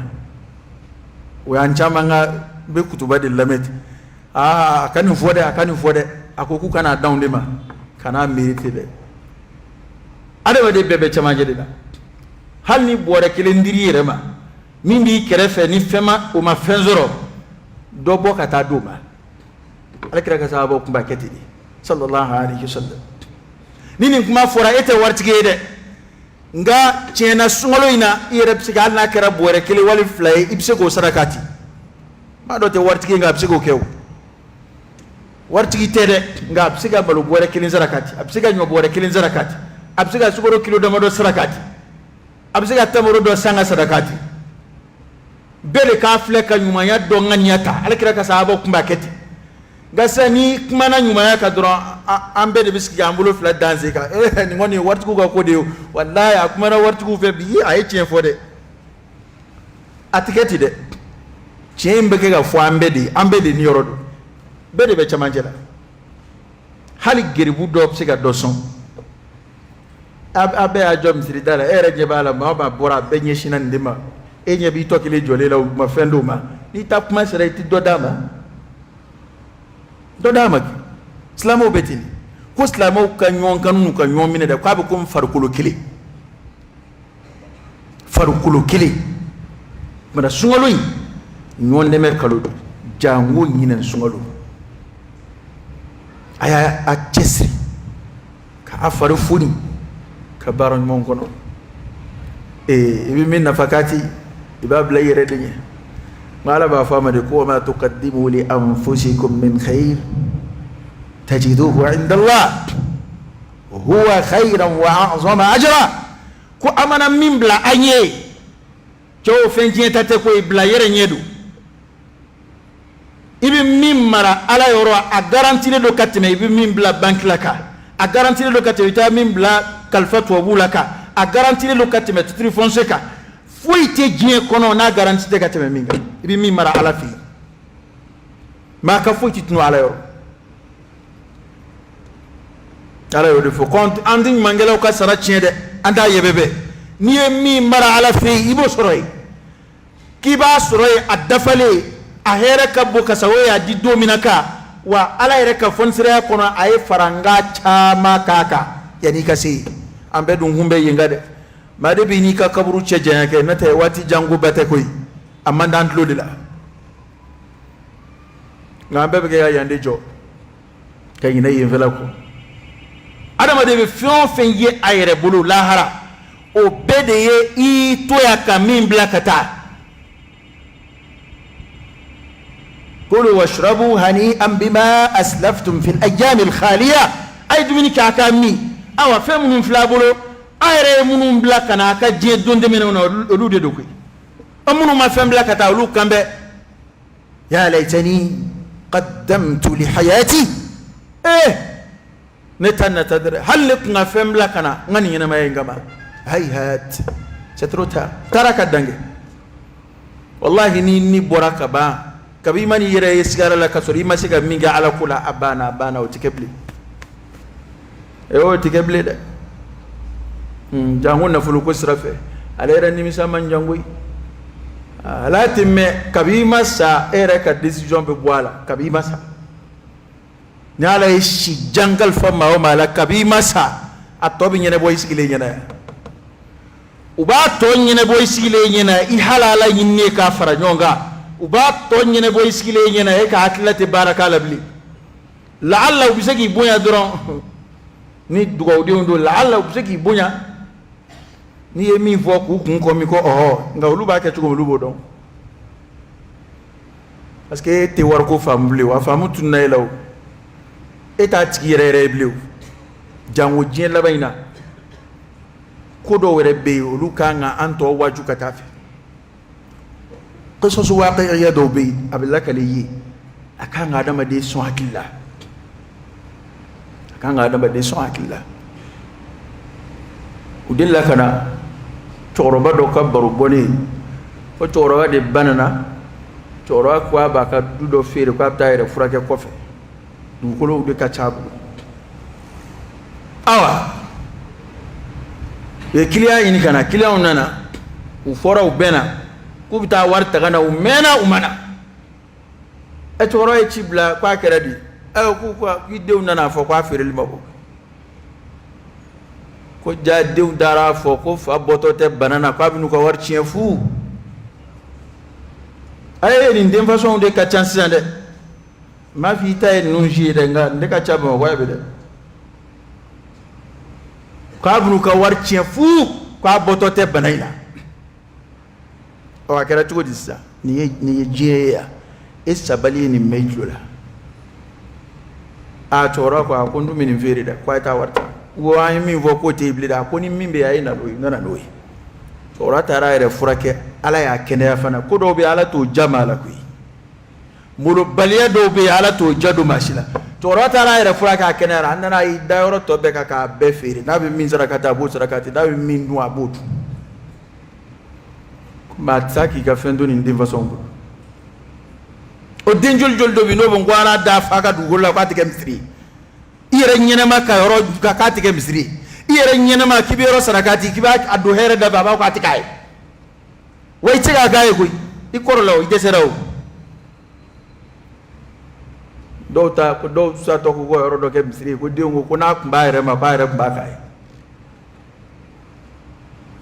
Speaker 1: O y'an caman ka bɛ kutuba de lamɛn ten. Aa, a ka nin fɔ dɛ, a ka nin fɔ dɛ, a ko k'u ka n'a d'anw de ma. Kan'a miiri ten dɛ. Adamaden bɛɛ bɛ cɛmancɛ de la. Hali ni bɔrɛ kelen dir'i yɛrɛ ma, min b'i kɛrɛfɛ ni fɛn ma, o ma fɛn sɔrɔ, dɔ bɔ ka taa d'o ma. Alakira ka sahabaw tun b'a kɛ ten de, sallallahu alaihi wasallam. Ni nin kuma fɔra, e tɛ waritigi ye dɛ, nka tiɲɛ na, sunkalo in na, i yɛrɛ bɛ se ka, hali n'a kɛra bɔrɛ kelen wali fila ye, i bɛ se k'o sarakati. Maa dɔ tɛ waritigi ye, nka a bɛ se k'o kɛ. O waritigi tɛ dɛ, nka a bɛ se ka malo bɔrɛ kelen sarakati, a bɛ se ka ɲɔ bɔrɛ kelen sarakati, a bɛ se ka sukaro kilo damadɔ sarakati, a bɛ se ka tamaro dɔ san ka sarakati. Bɛɛ de k'a filɛ ka ɲumanya dɔ ŋaniya ta. Alakira ka sahabaw tun b'a kɛ ten. Nka sisan, ni kumana ɲumanya kan dɔrɔn, an bɛɛ de bɛ sigi k'an bolo fila dan sen kan. Ee, nin kɔni ye waritigiw ka ko de ye. Walayi, a kumana waritigiw fɛ bi, a ye tiɲɛ fɔ dɛ. A tɛ kɛ ten dɛ. Tiɲɛ in bɛ kɛ ka fɔ an bɛɛ de ye, an bɛɛ de niyɔrɔ don, bɛɛ de bɛ cɛmancɛ la. Hali geribu dɔ bɛ se ka dɔ sɔn. A bɛɛ y'a jɔ misiri da la, e yɛrɛ ɲɛ b'a la, maa o maa bɔra, a bɛɛ ɲɛsinna nin de ma. E ɲɛ b'i tɔ kelen jɔlen la, u ma fɛn d'o ma. N'i ta kuma sera, i tɛ dɔ d'a ma? Dɔ d'a ma. Silamɛw bɛ ten de. Ko silamɛw ka ɲɔgɔn kanu n'u ka ɲɔgɔn minɛ dɛ, k'a bɛ komi farikolo kelen, farikolo kelen. Mana sunkalo in, ɲɔgɔn dɛmɛ kalo don, janko ɲinɛ sunkalo. A y'a cɛsiri ka a fari foni ka baara ɲuman kɔnɔ. Ee, i bɛ min nafakati, i b'a bila i yɛrɛ de ɲɛ. Nka Ala b'a fɔ a ma de ko wa ma tuqaddimu li anfusikum min khair tajiduhu inda Allah huwa khayran wa a'zama ajra. Ko a mana min bila an ye, cɛw, fɛn tiɲɛ ta tɛ ko ye, bila yɛrɛ ɲɛ don. I bɛ min mara Ala yɔrɔ, a garantilen don ka tɛmɛ i bɛ min bila banki la kan, a garantilen don ka tɛmɛ i taa min bila kalifa tubabuw la kan, a garantilen don ka tɛmɛ titre foncier kan. Foyi tɛ diɲɛ kɔnɔ n'a garanti tɛ ka tɛmɛ min kan, i bɛ min mara Ala fɛ yen. Maa ka foyi tɛ tunu Ala yɔrɔ. Ala y'o de fɔ ko an tɛ ɲumankɛlaw ka sara tiɲɛ dɛ, an t'a yɛbɛbɛ. N'i ye min mara Ala fɛ yen, i b'o sɔrɔ yen. K'i b'a sɔrɔ yen a dafalen, a hɛrɛ ka bon ka sago y'a di don min na kan wa. Ala yɛrɛ ka fɔnisiraya kɔnɔ, a ye faranga caman k'a kan yanni i ka se yen. An bɛɛ dun kun bɛ yen kan dɛ. Maa de b'i n'i ka kaburu cɛ janya kɛ, n'o tɛ waati janko ba tɛ koyi. A man d'an tulo de la, nka an bɛɛ bɛ kɛ ka yan de jɔ ka ɲinɛ yenfɛla kɔ. Adamaden bɛ fɛn o fɛn ye a yɛrɛ bolo lahara, o bɛɛ de ye i to yan ka min bila ka taa. Kulu washrabu hani'an bima aslaftum fil ayyamil khaliya. A ye dumuni kɛ, a ka min. Awa, fɛn minnu filɛ a bolo, a yɛrɛ ye minnu bila ka na a ka diɲɛ don tɛmɛnenw na, olu de don koyi. An minnu ma fɛn bila ka taa, olu kan bɛ ya laytani qaddamtu li hayati. Eh, ne ta nata dɛrɛ, hali ne tun ka fɛn bila ka na n ka nin ɲɛnamaya in kama. Hayhat, c'est trop tard, taara ka dan kɛ. Wallahi, ni ni bɔra ka ban, kabi i ma n'i yɛrɛ ye sigara la ka sɔrɔ i ma se ka min kɛ Ala ko la, a banna, a banna, o tɛ kɛ bilen. O tɛ kɛ bilen dɛ. Janko nafolo ko sira fɛ, ale yɛrɛ nimisa man jan koyi. Ala tɛ mɛn. Kabi i ma sa, e yɛrɛ ka décision bɛ bɔ a la. Kabi i ma sa, ni Ala ye si jan kalifa maa o maa la, kabi i ma sa, a tɔ bɛ ɲɛnabɔ i sigilen ɲɛna yan. U b'a tɔ ɲɛnabɔ i sigilen ɲɛna, i halala ɲininen k'a fara ɲɔgɔn kan. U b'a tɔ ɲɛnabɔ i sigilen ɲɛna, e ka hakilila tɛ baara k'a la bilen. Laala u bɛ se k'i bonya dɔrɔn ni dugawudenw don. Laala u bɛ se k'i bonya n'i ye min fɔ k'u kun kɔmi ko ɔhɔ, nka olu b'a kɛ cogo min, olu b'o dɔn, parce que e tɛ wariko faamu bilen. Wa faamu tununna e la o, e t'a tigi yɛrɛ yɛrɛ ye bilen o. Janko diɲɛ laban in na, ko dɔw yɛrɛ bɛ yen, olu kan ka an tɔ waaju ka taa fɛ. Qisasu waqi'iya dɔw bɛ yen, a bɛ lakale i ye, a kan ka adamaden sɔn hakili la, a kan ka adamaden sɔn hakili la. U delila ka na cɛkɔrɔba dɔ ka baro bɔ ne ye ko cɛkɔrɔba de banana. Cɛkɔrɔba ko a b'a ka du dɔ feere, k'a bɛ taa yɛrɛ furakɛ kɔfɛ, dugukolow de ka ca a bolo. Awa, u ye kiliyan ɲini ka na, kiliyanw nana, u fɔra, u bɛnna k'u bɛ taa wari ta ka na. U mɛnna, u ma na. Ɛ, cɛkɔrɔba ye ci bila k'a kɛra di? Ɛ, k'u ko k'i denw nana a fɔ k'a feereli ma bɔ ko ja denw taara a fɔ ko fa bɔtɔ tɛ bana na, k'a bɛn'u ka wari tiɲɛ fu. A ye nin denfasɔnw de ka ca sisan dɛ. N m'a fɔ i ta ye ninnu si ye dɛ, nka ne ka ca Bamakɔ yan bi dɛ. K'a bɛn'u ka wari tiɲɛ fu, k'a bɔtɔ tɛ bana in na. Ɔ, a kɛra cogo di sisan? Nin ye diɲɛ ye yan. E sabali ye nin mɛn i tulo la. A cɛkɔrɔba ko a ko n dun bɛ nin feere dɛ. Ko a ye taa wari ta. Ko an ye min fɔ k'o tɛ yen bilen dɛ. A ko ni min bɛ yen, a ye na n'o ye. N nana n'o ye. Cɛkɔrɔba taara a yɛrɛ furakɛ, Ala y'a kɛnɛya fana. Ko dɔw bɛ yen, Ala t'o ja maa la koyi. Molobaliya dɔw bɛ yen, Ala t'o ja don maa si la. Cɛkɔrɔba taara a yɛrɛ furakɛ, a kɛnɛyara. A nana, a y'i da yɔrɔ tɔ bɛɛ kan k'a bɛɛ feere. N'a bɛ min sarakati, a b'o sarakati. N'a bɛ min dun, a b'o dun. Maa tɛ se k'i ka fɛn to nin den fasɔn bolo. O den joli joli dɔ bɛ yen, n'o bɛ ko Ala da fa ka dugukolo la k'a tɛ kɛ misiri ye. I yɛrɛ ɲɛnama ka yɔrɔ k'a tɛ kɛ misiri ye. I yɛrɛ ɲɛnama k'i bɛ yɔrɔ sarakati, k'i b'a don hɛrɛ da fɛ, a b'a fɔ k'a tɛ k'a ye. Wa i tɛ se k'a k'a ye koyi. I kɔrɔla o, i dɛsɛra o. Dɔw ta ko dɔw satɔ ko yɔrɔ dɔ kɛ misiri ye, ko denw ko ko n'a tun b'a yɛrɛ ma, k'a yɛrɛ tun b'a k'a ye.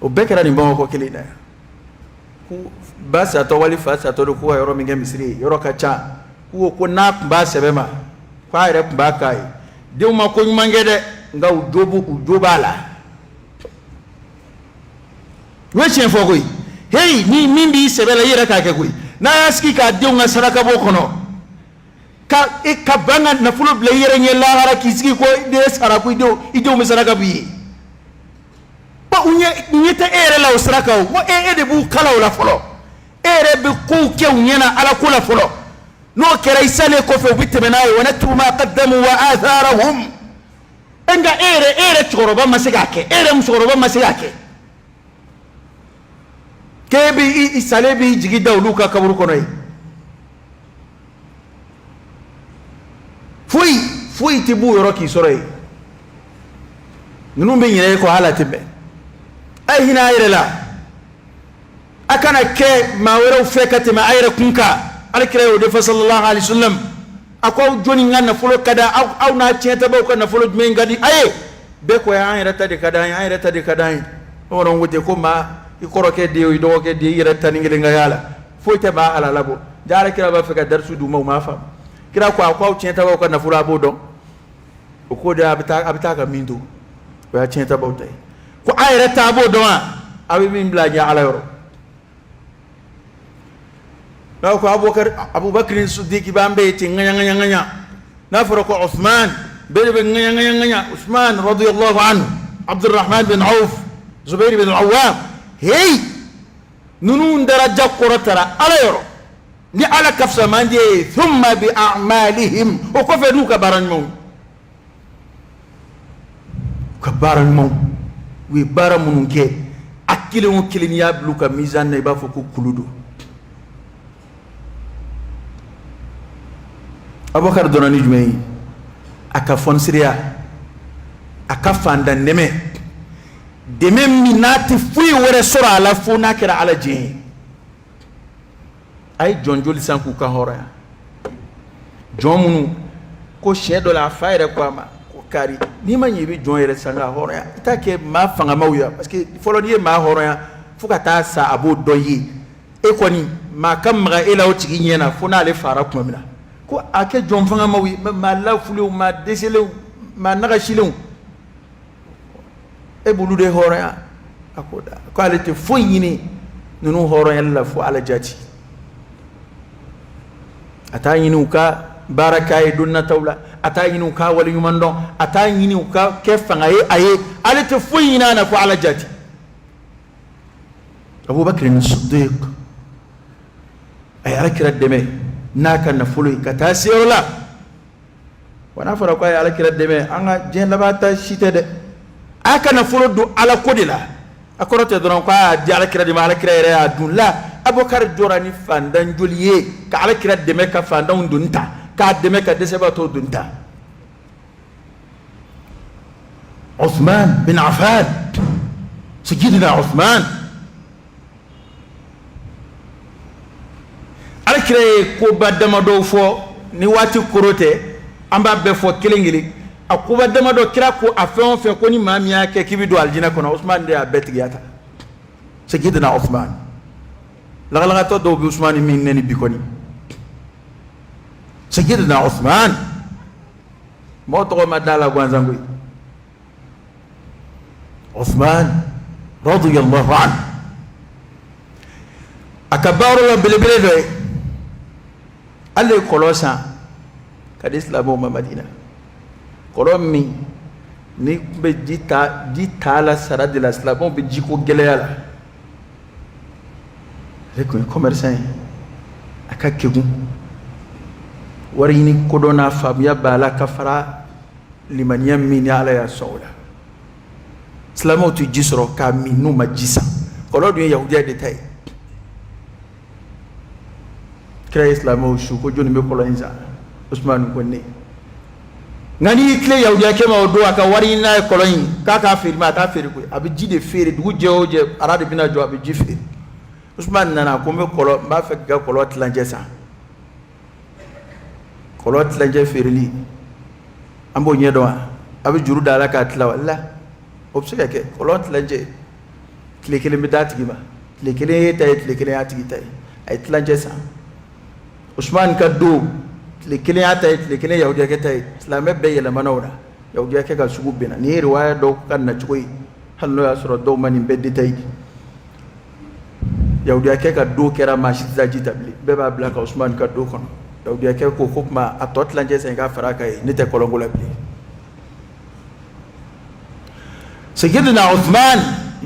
Speaker 1: O bɛɛ kɛra nin Bamakɔ kelen in na yan. Ko ba satɔ wali fa satɔ don, ko ka yɔrɔ min kɛ misiri ye, yɔrɔ ka ca. K'u ko ko n'a tun b'a sɛbɛ ma, k'a yɛrɛ tun b'a k'a ye. Denw ma ko ɲuman kɛ dɛ, nka u jo b'a la. U ye tiɲɛ fɔ koyi. Heyi, ni min b'i sɛbɛ la, i yɛrɛ k'a kɛ koyi. N'a y'a sigi k'a denw ka saraka bɔ kɔnɔ, ka e ka ban ka nafolo bila i yɛrɛ ɲɛ lahara, k'i sigi ko den sara, ko i denw bɛ saraka b'i ye. Bon, u ɲɛ tɛ e yɛrɛ la o saraka o. Ko e de b'u kala o la fɔlɔ. E yɛrɛ bɛ kow kɛ u ɲɛna Ala ko la fɔlɔ. N'o kɛra, i salen kɔfɛ, u bɛ tɛmɛ n'a ye. Wa naktubu ma qaddamu wa atharahum. Nka e yɛrɛ cɛkɔrɔba ma se k'a kɛ, e yɛrɛ musokɔrɔba ma se k'a kɛ, k'e bɛ i salen b'i jigi da olu ka kaburu kɔnɔ yen. Foyi foyi tɛ b'u yɔrɔ k'i sɔrɔ yen. Ninnu bɛ ɲinɛ e kɔ, hali a tɛ bɛn. A ye hinɛ a yɛrɛ la. A kana kɛ maa wɛrɛw fɛ ka tɛmɛ a yɛrɛ kun kan. Ala kira y'o de fɔ, sallallahu alaihi wasallam. A ko aw jɔnni ka nafolo ka di aw, aw n'a tiɲɛtabaw ka nafolo jumɛn ka di a ye? Bɛɛ ko an yɛrɛ ta de ka d'an ye, an yɛrɛ ta de ka d'an ye. Bamananw ko ten ko maa i kɔrɔkɛ den o, i dɔgɔkɛ den, i yɛrɛ ta ni kelen ka y'a la, foyi tɛ maa halala bɔ. Ja, ala kira b'a fɛ ka darisu d'u ma, u m'a faamu. Kira ko a ko aw tiɲɛtabaw ka nafolo, a b'o dɔn. O ko de a bɛ taa ka min to, o y'a tiɲɛtabaw ta ye. Ko a yɛrɛ ta, a b'o dɔn wa? A bɛ min bila a ɲɛ Ala yɔrɔ. N'a ko Abubakar Sidiki b'an bɛɛ ye ten ŋaɲa ŋaɲa ŋaɲa. N'a fɔra ko Usman, bɛɛ de bɛ ŋaɲa ŋaɲa ŋaɲa. Usman radiyallahu anhu, Abdurrahman bin Auf, Zubair bin Awwam, hey, ninnu daraja kɔrɔtara Ala yɔrɔ ni Ala ka fisa man di ye. Thumma bi a'malihim, o kɔfɛ n'u ka baara ɲumanw, u ka baara ɲumanw, u ye baara minnu kɛ, a kelen o kelen, n'i y'a bila u ka mizan na, i b'a fɔ ko kulu don. Abubakar dɔnna ni jumɛn ye? A ka fɔnisiriya, a ka fantan dɛmɛ, dɛmɛ min n'a tɛ foyi wɛrɛ sɔrɔ a la fo n'a kɛra Ala diɲɛ ye. A ye jɔn joli san k'u kan hɔrɔnya? Jɔn minnu ko siɲɛ dɔ la, a fa yɛrɛ ko a ma ko kari, n'i ma ɲɛ i bɛ jɔn yɛrɛ san k'a hɔrɔnya, i t'a kɛ maa fangamaw ye, parce que fɔlɔ n'i ye maa hɔrɔnya fo ka taa sa, a b'o dɔn i ye. E kɔni maa ka maga e la o tigi ɲɛ na fo n'ale fara tuma min na. Ko a kɛ jɔn fangamaw ye, maa lafulenw, maa dɛsɛlenw, maa nagasilenw, e b'olu de hɔrɔnya. A ko da ko ale tɛ foyi ɲini ninnu hɔrɔnyali la fo Ala jati. A t'a ɲini u ka baara k'a ye don nataw la, a t'a ɲini u ka waleɲuman dɔn, a t'a ɲini u ka kɛ fanga ye a ye. Ale tɛ foyi ɲini a na fo Ala jati. Abubakar ni Siddiq, a ye Ala kira dɛmɛ n'a ka nafolo ye ka taa se yɔrɔ la wa. N'a fɔra ko a ye Ala kira dɛmɛ, an ka diɲɛ laban ta si tɛ dɛ. A ka nafolo don Ala ko de la, a kɔrɔ tɛ dɔrɔn ko a y'a di Ala kira de ma, Ala kira yɛrɛ y'a dun la. Abubakar jɔra ni fantan joli ye ka Ala kira dɛmɛ ka fantanw doni ta, k'a dɛmɛ ka dɛsɛbaatɔw doni ta. Uthman bin Affan, Sayyidina Uthman. Alakira ye koba damadɔw fɔ, ni waati koro tɛ, an b'a bɛɛ fɔ kelen kelen. A koba damadɔ, kira ko a fɛn o fɛn ko ni maa min y'a kɛ k'i bɛ don alijinɛ kɔnɔ, Usman de y'a bɛɛ tigiya ta. Sayyidina Uthman, lagalagatɔ dɔw bɛ Usman min nɛni bi kɔni. Sayyidina Uthman, mɔgɔ tɔgɔ ma da la gansan koyi. Uthman radiyallahu anhu, a ka baara la belebele dɔ ye, ale ye kɔlɔn san ka di silamɛw ma Madina. Kɔlɔn min ni tun bɛ ji ta, ji t'a la sara de la, silamɛw bɛ jiko gɛlɛya la. Ale tun ye commerçant ye, a ka kegun, wari ɲini kodɔn n'a faamuya b'a la, ka fara limaniya min ni Ala y'a sɔn o la. Silamɛw tɛ ji sɔrɔ k'a min n'u ma ji san. Kɔlɔn dun ye yahudiya de ta ye. Kira ye silamɛw su ko jɔnni bɛ kɔlɔn in san? Usumani ko ne. Nka n'i y'i tilen yahudiyakɛ ma o don, a ka wari ɲini n'a ye kɔlɔn in k'a k'a feere ma, a t'a feere koyi. A bɛ ji de feere, dugu jɛ o jɛ, ara de bɛna jɔ, a bɛ ji feere. Usumani nana ko n bɛ kɔlɔn, n b'a fɛ k'i ka kɔlɔn tilancɛ san. Kɔlɔn tilancɛ feereli, an b'o ɲɛ dɔn wa? A bɛ juru da a la k'a tila wa? La, o bɛ se ka kɛ. Kɔlɔn tilancɛ, tile kelen bɛ d'a tigi ma, tile kelen ye ta ye, tile kelen y'a tigi ta ye. A ye tilancɛ san. Usumani ka don, tile kelen y'a ta ye, tile kelen yahudiyakɛ ta ye. Silamɛ bɛɛ yɛlɛmana o la, yahudiyakɛ ka sugu binna. Nin ye riwaya dɔw ka nacogo ye, hali n'o y'a sɔrɔ dɔw ma nin bɛɛ détail di. Yahudiyakɛ ka don kɛra, maa si tɛ taa ji ta bilen, bɛɛ b'a bila ka Usumani ka don kɔnɔ. Yahudiyakɛ ko ko tuma a tɔ tilancɛ san, i ka fara a kan ye, ne tɛ kɔlɔnko la bilen. Sayyidina Uthman,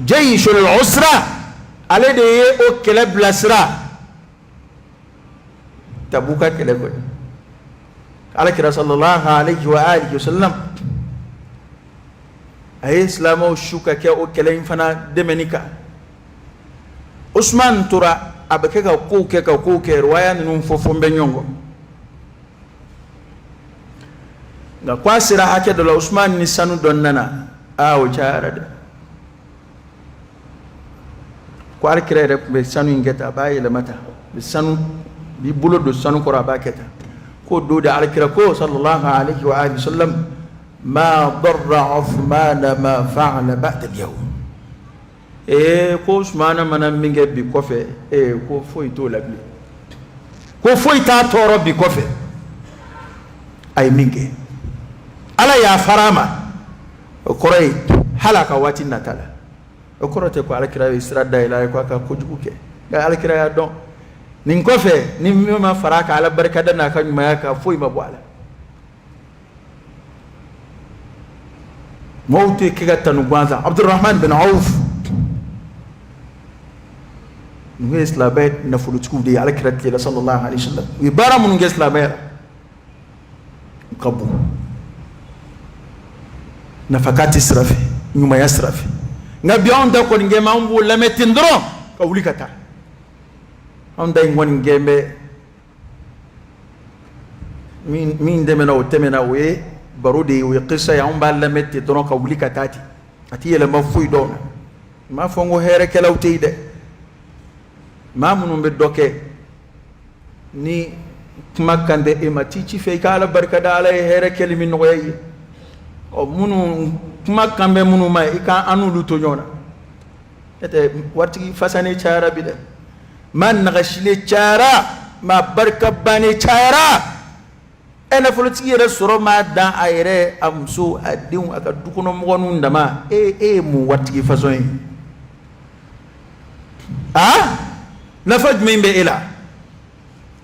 Speaker 1: jayshul usra, ale de ye o kɛlɛ bilasira, Tabuka kɛlɛ kɔni. Alakira sallallahu alaihi wa alihi wasallam, a ye silamɛw su ka kɛ o kɛlɛ in fana dɛmɛni kan. Usman tora a bɛ kɛ ka kow kɛ, ka kow kɛ, riwaya ninnu fɔ fɔ n bɛ ɲɔgɔn kɔ. Nka ko a sera hakɛ dɔ la, Usman ni sanu dɔ nana, aa, o cayara dɛ. Ko alakira yɛrɛ tun bɛ sanu in kɛ tan, a b'a yɛlɛma tan, bɛ sanu b'i bolo don sanu kɔrɔ, a b'a kɛ tan. K'o don de alakira ko sallallahu alaihi wa alihi wasallam: ma darra Uthman ma fa'ala ba'da al-yawm. Ee, ko Usumana mana min kɛ bi kɔfɛ, ee, ko foyi t'o la bilen, ko foyi t'a tɔɔrɔ bi kɔfɛ. A ye min kɛ, Ala yafara a ma. O kɔrɔ ye hali a ka waati nata la, o kɔrɔ tɛ ko alakira ye sira dayɛlɛ a ye ko a ka kojugu kɛ. Nka alakira y'a dɔn nin kɔfɛ, ni min ma fara a kan Ala barikada n'a ka ɲumanya kan, foyi ma bɔ a la. Mɔgɔw tɛ kɛ ka tanu gansan. Abdurrahman bin Auf, ninnu ye silamɛ nafolotigiw de ye alakira tile la sallallahu alaihi wasallam. U ye baara minnu kɛ silamɛya la, u ka bon nafakati sira fɛ, ɲumanya sira fɛ. Nka bi, anw ta kɔni kɛ, an b'o lamɛn ten dɔrɔn ka wuli ka taa. Anw ta in kɔni kɛ bɛ min tɛmɛna, o tɛmɛna, o ye baro de ye, o ye kisa ye. Anw b'a lamɛn ten dɔrɔn ka wuli ka taa ten, a tɛ yɛlɛma foyi dɔw na. N m'a fɔ n ko hɛrɛkɛlaw tɛ yen dɛ. Maa minnu bɛ dɔ kɛ, ni kuma kan tɛ e ma, t'i ci fɛ i ka Ala barika da, Ala ye hɛrɛ kɛli min nɔgɔya i ye. Ɔ, minnu kuma kan bɛ minnu ma, i ka an n'olu to ɲɔgɔn na. N'o tɛ, waritigi fasanen cayara bi dɛ, maa nagasilen cayara, maa barika bannen cayara. Ɛ, nafolotigi yɛrɛ sɔrɔ maa dan a yɛrɛ, a muso, a denw, a ka dukɔnɔmɔgɔ ninnu dama. E ye mun waritigi fasɔn ye? Aa, nafa jumɛn bɛ e la?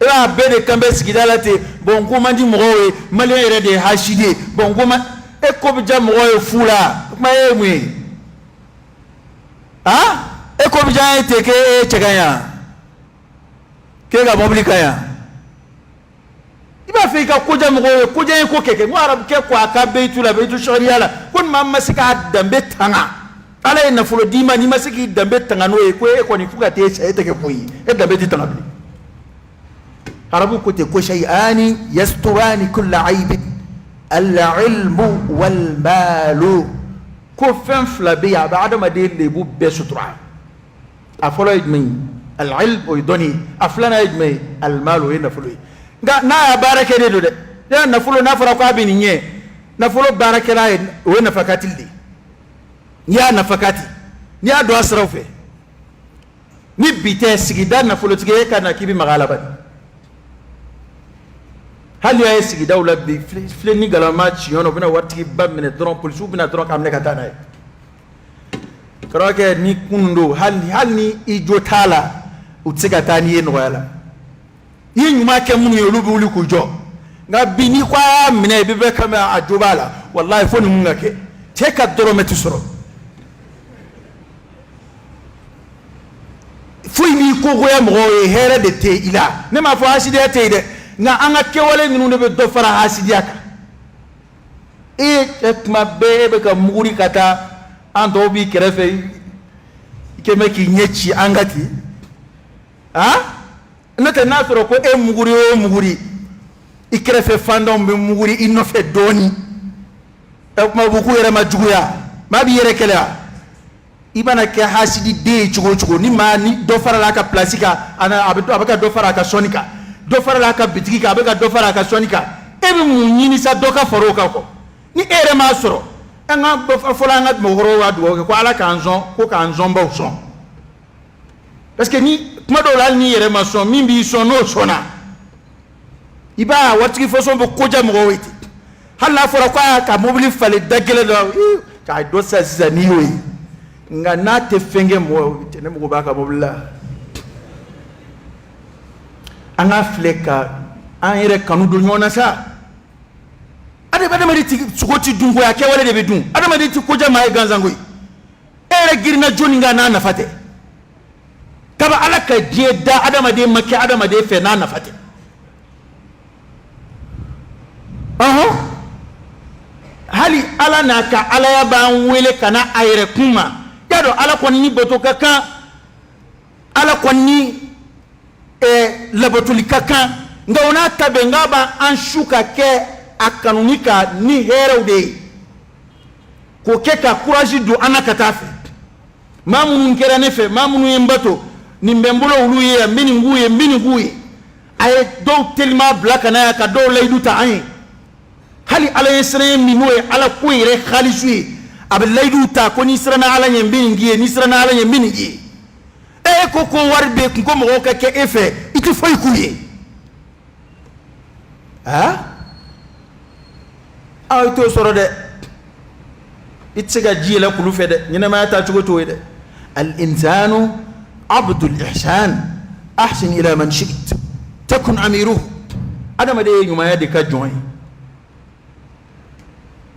Speaker 1: E b'a bɛɛ de kan bɛ sigida la ten. Bɔn, ko man di mɔgɔw ye, maliyɛn yɛrɛ de ye hasidi ye. Bɔn, ko man e ko bɛ diya mɔgɔw ye fu la, o kuma e ye mun ye? Aa, e ko bɛ diya e ten k'e ye cɛ ka ɲi yan, k'e ka mɔbili ka ɲi yan, i b'a fɛ i ka ko diya mɔgɔw ye. Ko diya ye ko kɛ kɛ. N ko arabukɛ ko a ka beyitu la, beyitu sariya la, ko ni maa ma se k'a danbe tanga, Ala ye nafolo d'i ma, n'i ma se k'i danbe tanga n'o ye, ko e kɔni, fo ka t'e sa, e tɛ kɛ foyi ye, e danbe tɛ tanga bilen. Arabu ko ten ko shay'ani yasturani kulla aibin, al-ilmu wal malu. Ko fɛn fila bɛ yen, a bɛ adamaden lebu bɛɛ sutura. A fɔlɔ ye jumɛn ye? Al-ilm, o ye dɔnni ye. A filanan ye jumɛn ye? Al-mal, o ye nafolo ye. Nka n'a y'a baara kɛ de don dɛ. Ne nafolo, n'a fɔra k'a bɛ nin ɲɛ, nafolo baarakɛla ye, o ye nafakati de ye. N'i y'a nafakati, n'i y'a don a siraw fɛ, ni bi tɛ, sigida nafolotigi e ka na k'i bɛ maga a la bani. Hali y'a ye sigidaw la bi, filen ni galama ci yɔrɔ, u bɛna waritigiba minɛ dɔrɔn, polisiw bɛna dɔrɔn k'a minɛ ka taa n'a ye. Karamɔgɔkɛ, ni kunun don, hali ni i jo t'a la, u tɛ se ka taa n'i ye nɔgɔya la. I ye ɲuman kɛ minnu ye, olu bɛ wuli k'u jɔ. Nka bi, n'i ko a y'a minɛ, i bɛ bɛɛ kan a jo b'a la. Walahi, fo nin mun ka kɛ, cɛ ka dɔrɔmɛ tɛ sɔrɔ. Foyi b'i kogoya mɔgɔw ye, hɛrɛ de tɛ i la. Ne m'a fɔ hasidiya tɛ yen dɛ, nka an ka kɛwale ninnu de bɛ dɔ fara hasidiya kan. E cɛ, tuma bɛɛ e bɛ ka muguri ka taa, an tɔw b'i kɛrɛfɛ, i kɛn bɛ k'i ɲɛ ci an ka ten. Aa, n'o tɛ, n'a sɔrɔ ko e muguri o muguri, i kɛrɛfɛ fantanw bɛ muguri i nɔfɛ dɔɔnin. Ɛ, kuma b'u k'u yɛrɛ ma juguya, maa b'i yɛrɛ kɛlɛ. I mana kɛ hasididen ye cogo o cogo, ni maa ni dɔ farala a ka place kan, a bɛ ka dɔ fara a ka sɔnni kan, dɔ farala a ka bitigi kan, a bɛ ka dɔ fara a ka sɔnni kan. E bɛ mun ɲini sa dɔ ka fara o kan kɔ ni e yɛrɛ m'a sɔrɔ? An ka fɔlɔ, an ka mɔgɔkɔrɔbaw b'a dugawu kɛ ko Ala k'an sɔn, ko k'an sɔnbaw sɔn, parce que ni kuma dɔw la, hali n'i yɛrɛ ma sɔn, min b'i sɔn, n'o sɔnna, i b'a waritigi fɔsɔn bɛ koja mɔgɔw ye ten. Hali n'a fɔra k'a ka mobili falen da gɛlɛn dɔ k'a dɔ sisan sisan, n'i y'o ye, nka n'a tɛ fɛn kɛ mɔgɔ cɛ, ne mago b'a ka mobili la. An k'a filɛ ka an yɛrɛ kanu don ɲɔgɔn na sa. Adamaden ti sogo ti dun koyi, a kɛwale de bɛ dun. Adamaden ti koja maa ye gansan koyi. E yɛrɛ girinna jɔnni kan n'a nafa tɛ? Kaba Ala ka diɲɛ da, adamaden ma kɛ adamaden fɛ n'a nafa tɛ. Ɔhɔn, hali Ala n'a ka alaya b'an wele ka na a yɛrɛ kun ma. Y'a dɔn, Ala kɔni ni bato ka kan, Ala kɔni ni labatoli ka kan, nka o n'a ta bɛɛ, nka b'an su ka kɛ a kanuni ka ni hɛrɛw de ye, k'o kɛ ka courage don an na ka taa fɛ. Maa minnu kɛra ne fɛ, maa minnu ye n bato, nin bɛ n bolo olu ye yan, n bɛ nin k'u ye, n bɛ nin k'u ye. A ye dɔw telima bila ka na yan ka dɔw layidu ta an ye. Hali Ala ye siran min, n'o ye Ala ko yɛrɛ halisu ye, a bɛ layidu ta ko n'i siranna Ala ɲɛ, n bɛ nin k'i ye, n'i siranna Ala ɲɛ, n bɛ nin k'i ye. E ko wari bɛ kun ko mɔgɔw ka kɛ e fɛ, i tɛ foyi k'u ye. Aa, aw i t'o sɔrɔ dɛ. I tɛ se ka ji yɛlɛ kulu fɛ dɛ. Ɲɛnamaya taa cogo t'o ye dɛ. Al-insanu abdul ihsan, ahsin ila man shi'it takun amiruhu. Adamaden ye ɲumanya de ka jɔn ye.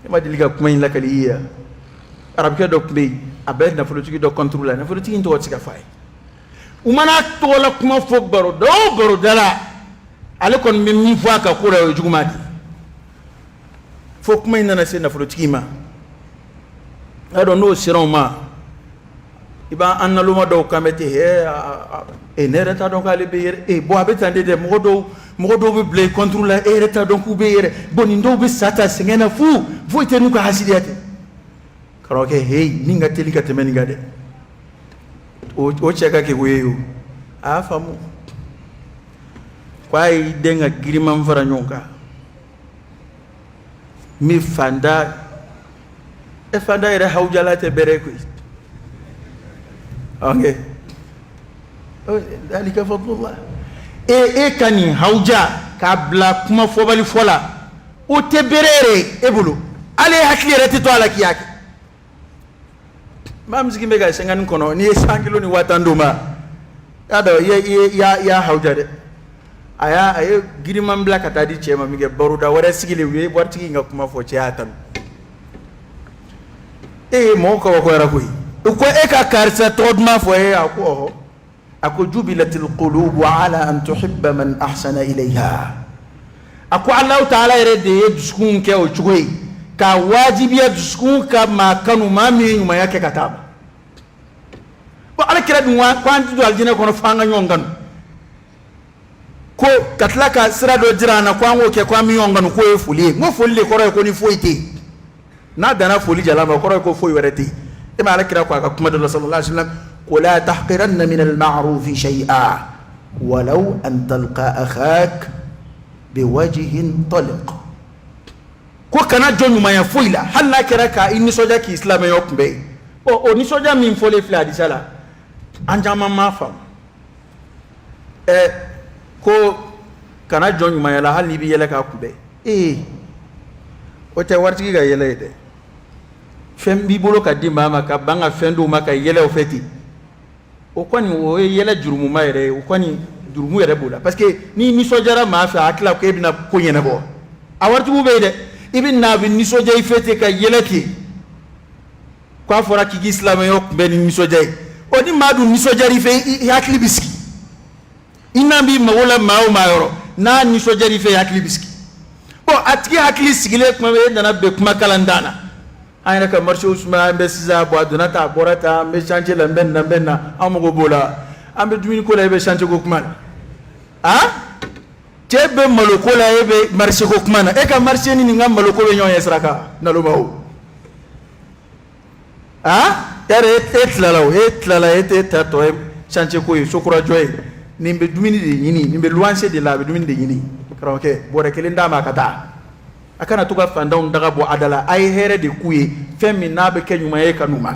Speaker 1: Ne ma deli ka kuma in lakali i ye yan. Arabukɛ dɔ tun bɛ yen, a bɛ nafolotigi dɔ contre la. Nafolotigi in tɔgɔ tɛ se ka fɔ a ye. U mana tɔgɔla kuma fɔ baroda o baroda la, ale kɔni bɛ min fɔ a ka ko la, o ye juguman de ye. Fo kuma in nana se nafolotigi ma. Y'a dɔn, n'o sera o ma, i b'an naloma dɔw kan bɛ ten. E, ne yɛrɛ t'a dɔn k'ale bɛ yɛrɛ. E bon, a bɛ tan de dɛ. Mɔgɔ dɔw bɛ bila i contre la, e yɛrɛ t'a dɔn k'u bɛ yɛrɛ. Bon, nin dɔw bɛ sa ta sɛgɛn na fu, foyi tɛ n'u ka hasidiya tɛ. Karamɔgɔkɛ, heyi, min ka teli ka tɛmɛ nin kan dɛ, o cɛ ka kɛ o ye o. A y'a faamu ko a y'i den ka giriman fara ɲɔgɔn kan min fanda e fanda yɛrɛ hawujala tɛ bɛrɛ koyi. Ok, dalika fadlullah. E ka nin hawuja k'a bila kuma fɔbali fɔ la, o tɛ bɛrɛ yɛrɛ e bolo. Ale hakili yɛrɛ tɛ to a la k'i y'a kɛ. Maa min sigilen bɛ ka 50 kɔnɔ, n'i ye 100 kilo ni 50 000 d'o ma, y'a dɔn i y'a hawuja dɛ. A ye giriman bila ka taa di cɛ ma min kɛ, baroda wɛrɛ sigilen, u ye waritigi in ka kuma fɔ, cɛ y'a tanu. E ye mɔgɔw kabakoyara koyi. U ko e ka karisa tɔgɔ duman fɔ e ye. A ko ɔhɔ. A ko jubilatil qulubu ala an tuhibba man ahsana ilayha. A ko Alahu taala yɛrɛ de ye dusukun kɛ o cogo ye, k'a wajibiya dusukun ka maa kanu, maa min ye ɲumanya kɛ ka taa ma. Bon, Ala kira dun ko an tɛ don alijinɛ kɔnɔ f'an ka ɲɔgɔn kanu, ko ka tila ka sira dɔ jira an na ko an k'o kɛ, ko an bɛ ɲɔgɔn kanu, k'o ye foli ye. N ko foli de kɔrɔ ye ko ni foyi tɛ yen. N'a danna foli jalan ma, o kɔrɔ ye ko foyi wɛrɛ tɛ yen. E ma Ala kira ko a ka kuma dɔ la, sallallahu alaihi wasallam, ko la tahqiranna min al-ma'rufi shay'a walau an talqa akhak biwajhin taliq. Ko kana jɔ ɲumanya foyi la, hali n'a kɛra ka i nisɔndiya k'i silamɛya kunbɛn yen. Ɔ, o nisɔndiya min fɔlen filɛ hadisa la, an caman m'a faamu. Ɛ, ko kana jɔ ɲumanya la hali n'i bɛ yɛlɛ k'a kunbɛn. Ee, o tɛ waritigi ka yɛlɛ ye dɛ. Fɛn b'i bolo ka di maa ma, ka ban ka fɛn d'o ma ka yɛlɛ o fɛ ten, o kɔni o ye yɛlɛ jurumuma yɛrɛ ye. O kɔni jurumu yɛrɛ b'o la, parce que n'i nisɔndiyara maa fɛ, a hakili la ko e bɛna ko ɲɛnabɔ. A waritigiw bɛ yen dɛ, i bɛ na, a bɛ nisɔndiya i fɛ ten ka yɛlɛ ten, k'a fɔra k'i k'i silamɛya kunbɛn ni nisɔndiya ye. Ɔ, ni maa dun nisɔndiyara i fɛ, i hakili bɛ sigi. I n'a b'i mago la maa o maa yɔrɔ, n'a nisɔndiyara i fɛ, i hakili bɛ sigi. Bon, a tigi hakili sigilen tuma min, e nana bɛn kuma kalantan na. An yɛrɛ ka marché sumaya, an bɛ sisan. Bon, a donna tan, a bɔra tan, an bɛ chantier la, n bɛ nin na, n bɛ nin na. An mago b'o la, an bɛ dumuni ko la, e bɛ chantier ko kuma la. A cɛ bɛ malo ko la, e bɛ marché ko kuma na. E ka marché ni nin ka malo ko bɛ ɲɔgɔn ye sira kan, naloma o. Aa, yɛrɛ e tilala o, e tilala, e tɛ ta tɔ ye chantier ko ye, sokurajɔ ye. Nin bɛ dumuni de ɲini, nin bɛ luwanse de la, a bɛ dumuni de ɲini. Karamɔgɔkɛ, bɔrɛ kelen d'a ma a ka taa. A kana to ka fantanw daga bɔ a da la. A ye hɛrɛ de k'u ye, fɛn min n'a bɛ kɛ ɲuman ye ka n'u ma.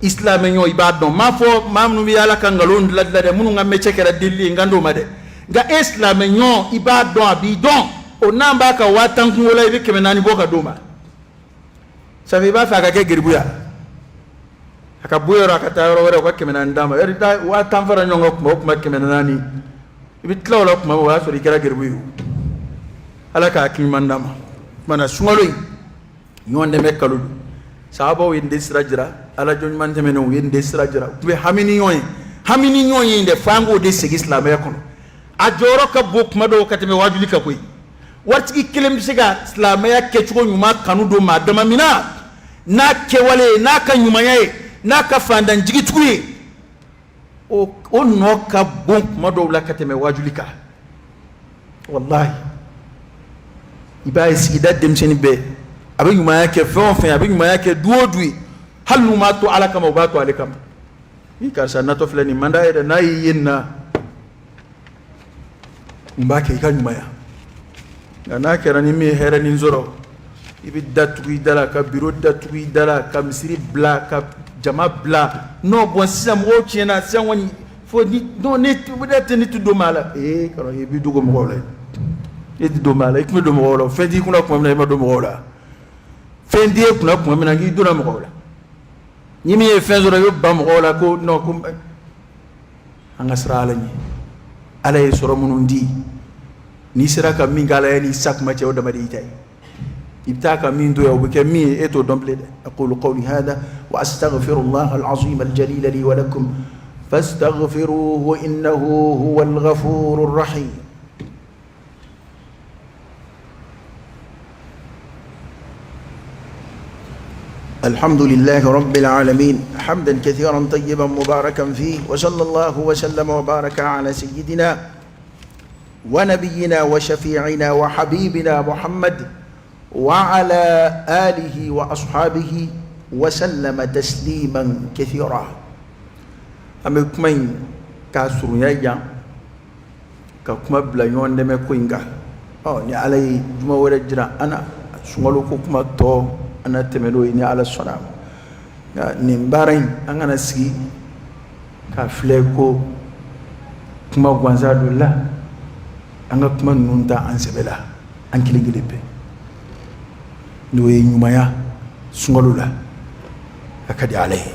Speaker 1: I silamɛɲɔgɔn, i b'a dɔn. M'a fɔ maa minnu bɛ yaala ka nkalon dilan dilan dɛ, minnu ka métier kɛra delili ye, n kan t'o ma dɛ. Nka e silamɛɲɔgɔn, i b'a dɔn, a b'i dɔn o, n'an b'a ka 50 000 kungo la, i bɛ 400 bɔ ka d'o ma. Sabu i b'a fɛ a ka kɛ geribuya, a ka bɔ yɔrɔ, a ka taa yɔrɔ wɛrɛ, o ka 400 d'a ma. Yɔrɔ i 50 000 fara ɲɔgɔn kan kuma o kuma, 400, i bɛ tila o la kuma min, o y'a sɔrɔ i kɛra geribu ye. Ala ka hakili ɲuman d'a ma. Tuma na sunkalo in, ɲɔgɔn dɛmɛ kalo don. Sahabaw ye nin de sira jira, ala jɔn ɲuman tɛmɛnenw ye nin de sira jira. U tun bɛ hami ni ɲɔgɔn ye, hami ni ɲɔgɔn ye dɛ. Fo an k'o de segin silamɛya kɔnɔ. A jɔyɔrɔ ka bon kuma dɔw ka tɛmɛ wajuli kan koyi. Waritigi kelen bɛ se ka silamɛya kɛcogo ɲuman kanu don maa dama min na, n'a kɛwale ye, n'a ka ɲumanya ye, n'a ka fantan jigitugu ye, o nɔ ka bon kuma dɔw la ka tɛmɛ wajuli kan. Walahi, i b'a ye sigida denmisɛnnin bɛɛ, a bɛ ɲumanya kɛ fɛn o fɛn, a bɛ ɲumanya kɛ du o du ye, hali n'u m'a to Ala kama, u b'a to ale kama. Ni karisa natɔ filɛ nin man d'a ye dɛ, n'a y'i ye nin na, n b'a kɛ i ka ɲumanya. Nka n'a kɛra ni min ye hɛrɛ nin sɔrɔ, i bɛ datugu i da la, ka biro datugu i da la, ka misiri bila, ka jama bila. Non, bon, sisan mɔgɔw tiɲɛna sisan kɔni, fo ni non, ne tɛ, ne tɛ don maa la. Ee karamɔgɔ, i bɛ dogo mɔgɔw la, e tɛ don maa la. I tun bɛ don mɔgɔw la, fɛn t'i kunna tuma min na, i ma don mɔgɔw la. Fɛn t'e kunna tuma min na, k'i donna mɔgɔw la. Ni min ye fɛn sɔrɔ, i bɛ ban mɔgɔw la ko non, ko an ka siran Ala ɲɛ. Ala ye sɔrɔ minnu di, n'i sera ka min kɛ Ala ye n'i sa kuma cɛ, o dama de y'i ta ye. I bɛ taa ka min to yan, o bɛ kɛ min ye, e t'o dɔn bilen dɛ. Aqulu qawli hada wa astaghfirullah al-azim al-jalil li wa lakum fastaghfiruhu innahu huwal ghafurur rahim. الحمد لله رب العالمين حمدا كثيرا طيبا مباركا فيه، وصلى الله وسلم وبارك على سيدنا ونبينا وشفيعنا وحبيبنا محمد وعلى آله وأصحابه وسلم تسليما كثيرا. An bɛ kuma in k'a surunya yan, ka kuma bila ɲɔgɔn dɛmɛ ko in kan. Ɔ, ni Ala ye juma wɛrɛ jira an na, sunkalo ko kuma tɔ, an na tɛmɛ n'o ye ni Ala sɔnna a ma. Nka nin baara in, an kana sigi k'a filɛ ko kuma gansan don la. An ka kuma ninnu ta an sɛbɛ la, an kelen kelen bɛɛ, n'o ye ɲumanya sunkalo la, a ka di Ala ye.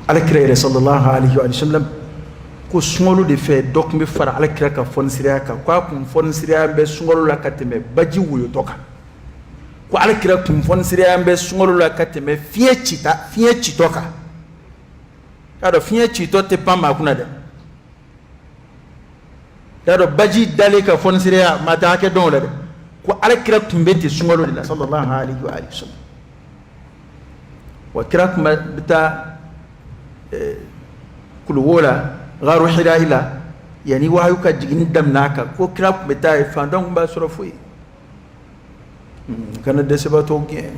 Speaker 1: Ala kira yɛrɛ, sallallahu alaihi wa sallam, ko sunkalo de fɛ, dɔ tun bɛ fara ala kira ka fɔnisiriya kan, ko a kun fɔnisiriya bɛ sunkalo la ka tɛmɛ baji woyotɔ kan, ko ala kira kun fɔnisiriya bɛ sunkalo la ka tɛmɛ fiɲɛ cita, fiɲɛ citɔ kan. Y'a dɔn fiɲɛ citɔ tɛ pan maa kunna dɛ. Y'a dɔn baji dalen ka fɔnisiriya, maa tɛ hakɛ dɔn o la dɛ. Ko ala kira tun bɛ ten sunkalo de la, sallallahu alaihi wa sallam. Wa kira tun bɛ taa kuluwo la, garu hirayi la, yanni wahayu ka jiginni daminɛ a kan. Ko kira tun bɛ taa yen, fantanw tun b'a sɔrɔ fo yen. A kana dɛsɛbaatɔw gɛn,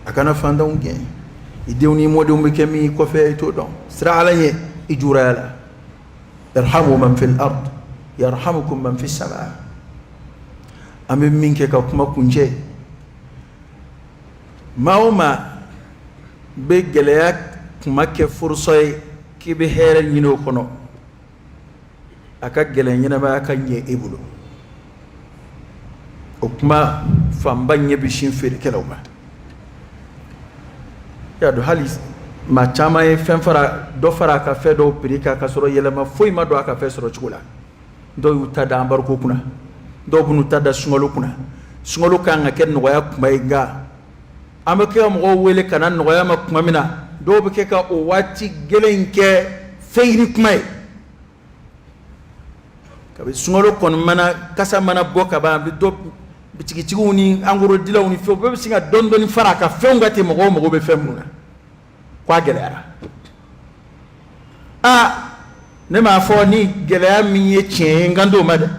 Speaker 1: a kana fantanw gɛn. I denw ni mɔdenw bɛ kɛ min kɔfɛ, i t'o dɔn. Siran Ala ɲɛ i juraya la. Irhamu man fil ard yarhamukum man fis sama. An bɛ min kɛ ka kuma kuncɛ, maa o maa bɛ gɛlɛya kuma kɛ furusa ye k'i bɛ hɛrɛ ɲini o kɔnɔ, a ka gɛlɛn ɲɛnamaya ka ɲɛ e bolo. O kuma fanba ɲɛ bɛ sin feerekɛlaw ma. Y'a dɔn, hali maa caman ye fɛn fara, dɔ fara a ka fɛn dɔw prix kan, ka sɔrɔ yɛlɛma foyi ma don a ka fɛn sɔrɔ cogo la. Dɔw y'u ta da embargo kunna, dɔw b'u ta da sunkalo kunna. Sunkalo kan ka kɛ nɔgɔya kuma ye, nka an bɛ kɛ ka mɔgɔw wele ka na nɔgɔya ma tuma min na, dɔw bɛ kɛ ka o waati gɛlɛn in kɛ fɛn ɲini kuma ye. Kabi sunkalo kɔni mana kasa mana bɔ ka ban, a bɛ dɔ bitigitigiw ni en gros dilaw ni fɛnw bɛɛ bɛ sin ka dɔɔni dɔɔni fara a ka fɛnw kan ten. Mɔgɔw mago bɛ fɛn minnu na, ko a gɛlɛyara. Aa, ne m'a fɔ ni gɛlɛya min ye tiɲɛ ye, n kan t'o ma dɛ.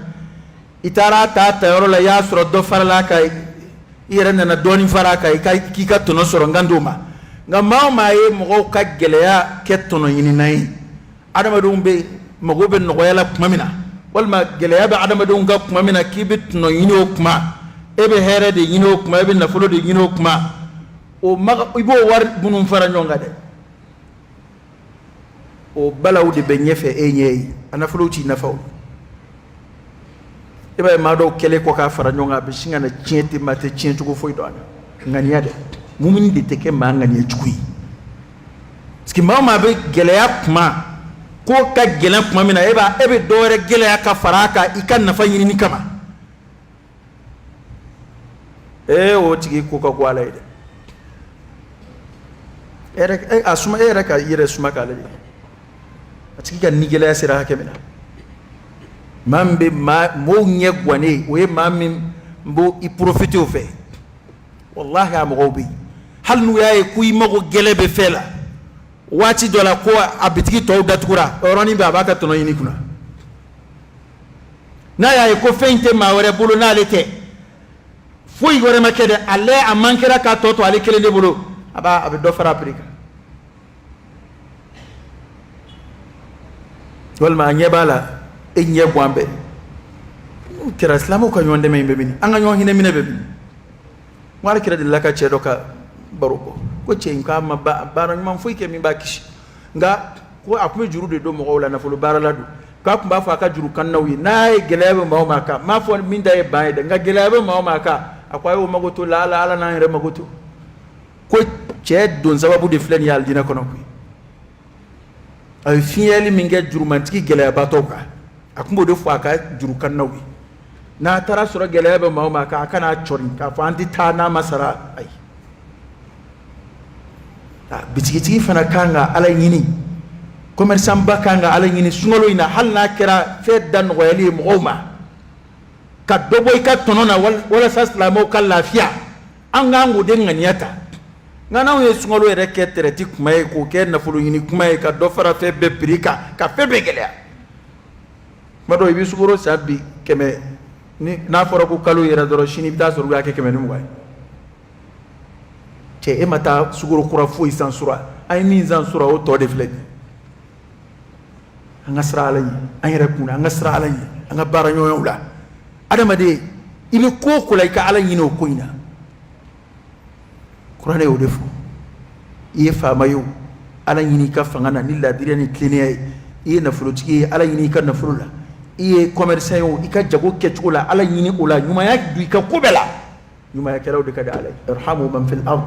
Speaker 1: I taara ta tayɔrɔ la, i y'a sɔrɔ dɔ farala a kan, i yɛrɛ nana dɔɔnin fara a kan, i ka k'i ka tɔnɔ sɔrɔ, n kan t'o ma. Nka maa o maa ye mɔgɔw ka gɛlɛya kɛ tɔnɔ ɲinina ye, adamadenw bɛ mago bɛ nɔgɔya la tuma min na, walima gɛlɛya bɛ adamadenw kan tuma min na, k'i bɛ tɔnɔ ɲini o kuma, e bɛ hɛrɛ de ɲini o kuma, e bɛ nafolo de ɲini o kuma, o i b'o wari minnu fara ɲɔgɔn kan dɛ, o balaw de bɛ ɲɛfɛ e ɲɛ ye. A nafolo t'i nafa. O i b'a ye, maa dɔw kɛlen kɔ k'a fara ɲɔgɔn kan, a bɛ sin ka na tiɲɛ ten, maa tɛ tiɲɛ cogo foyi dɔn a la. Ŋaniya dɛ, mumini de tɛ kɛ maa ŋaniya jugu ye, parce que maa o maa bɛ gɛlɛya kuma, ko ka gɛlɛn tuma min na, e b'a e bɛ dɔ wɛrɛ gɛlɛya ka fara a kan i ka nafa ɲinini kama, ee, o tigi ko ka go Ala ye dɛ. E yɛrɛ a suma, e yɛrɛ ka i yɛrɛ suma k'a lajɛ, a tigi ka ni gɛlɛya sera hakɛ min na. Maa min bɛ maa mɔgɔw ɲɛ gannen, o ye maa min b'o i profiter o fɛ. Walahi, a mɔgɔw bɛ yen, hali n'u y'a ye ko i mago gɛlɛn bɛ fɛn la waati dɔ la, ko a bitigi tɔw datugura, o yɔrɔnin bɛɛ a b'a ka tɔnɔ ɲini kunna. N'a y'a ye ko fɛn in tɛ maa wɛrɛ bolo n'ale tɛ, foyi wɛrɛ ma kɛ dɛ, ale a man kɛra k'a tɔ to ale kelen de bolo, a bɛ dɔ fara a prix kan, walima a ɲɛ b'a la e ɲɛ gan bɛɛ. N'o kɛra, silamɛw ka ɲɔgɔn dɛmɛ in bɛ min? An ka ɲɔgɔn hinɛ minɛ bɛ min? N ko kira delila ka cɛ dɔ ka baro bɔ, ko cɛ in k'a ma baara ɲuman foyi kɛ min b'a kisi, nka ko a tun bɛ juru de don mɔgɔw la, nafolo baarala don, k'a tun b'a fɔ a ka juru kannaw ye, n'a ye gɛlɛya bɛ maa o maa kan, m'a fɔ min ta ye ban ye dɛ, nka gɛlɛya bɛ maa o maa kan, a ko a y'o mago to la Ala, Ala n'an yɛrɛ mago to. Ko cɛ don sababu de filɛ nin ye alijinɛ kɔnɔ koyi. A ye fiɲɛli min kɛ jurumantigi gɛlɛyabatɔw kan, a tun b'o de fɔ a ka juru kannaw ye, n'a taara sɔrɔ gɛlɛya bɛ maa o maa kan, a kan'a cɔri k'a fɔ an tɛ taa n'a ma sara. Ayi, bitigitigi fana kan ka Ala ɲini, commerçant ba kan ka Ala ɲini sunkalo in na, hali n'a kɛra fɛn da nɔgɔyali ye mɔgɔw ma, ka dɔ bɔ i ka tɔnɔ na walasa silamɛw ka lafiya. An k'an k'o de ŋaniya ta. Nka n'anw ye sunkalo yɛrɛ kɛ tɛrɛti kuma ye, k'o kɛ nafolo ɲini kuma ye, ka dɔ fara fɛn bɛɛ prix kan, ka fɛn bɛɛ gɛlɛya, tuma dɔw i bɛ sukaro san bi 100, ni n'a fɔra ko kalo yɛrɛ dɔrɔn, sini i bɛ taa sɔrɔ u y'a kɛ 120 ye. Cɛ, e ma taa sukaro kura foyi san sura, an ye min san sura, o tɔ de filɛ nin ye. An ka siran Ala ɲɛ an yɛrɛ kunna, an ka siran Ala ɲɛ an ka baara ɲɔgɔnyaw la. Adamaden, i bɛ ko o ko la, i ka Ala ɲini o ko in na. Kuranɛ y'o de fɔ. I ye faama ye o, Ala ɲini i ka fanga na ni laadiriya ni tilennenya ye. I ye nafolotigi ye, Ala ɲini i ka nafolo la. I ye commerçant ye o, i ka jago kɛcogo la, Ala ɲini o la. Ɲumanya don i ka ko bɛɛ la. Ɲumanyakɛlaw de ka di Ala ye. Irhamu man fil ard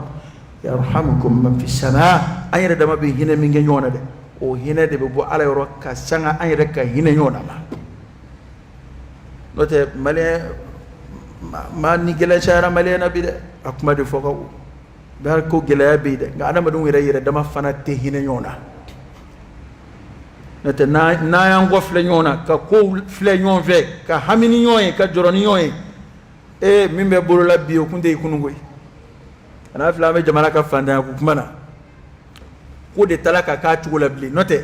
Speaker 1: yarhamukum man fis sama. An yɛrɛ dama bɛ hinɛ min kɛ ɲɔgɔn na dɛ, o hinɛ de bɛ bɔ Ala yɔrɔ ka sanga an yɛrɛ ka hinɛ ɲɔgɔn na ma. N'o tɛ, maliyɛn maa ni gɛlɛya cayara maliyɛn na bi dɛ. A kuma de fɔ ka go bari ko gɛlɛya bɛ yen dɛ, nka adamadenw yɛrɛ yɛrɛ dama fana tɛ hinɛ ɲɔgɔn na. N'o tɛ, n'an y'an kɔ filɛ ɲɔgɔn na, ka kow filɛ ɲɔgɔn fɛ, ka hami ni ɲɔgɔn ye, ka jɔrɔ ni ɲɔgɔn ye, ee, min bɛ bolola bi, o kun tɛ i kunun koyi. A n'a filɛ, an bɛ jamana ka fantanya ko kuma na, ko de taara ka k'a cogo la bilen. N'o tɛ,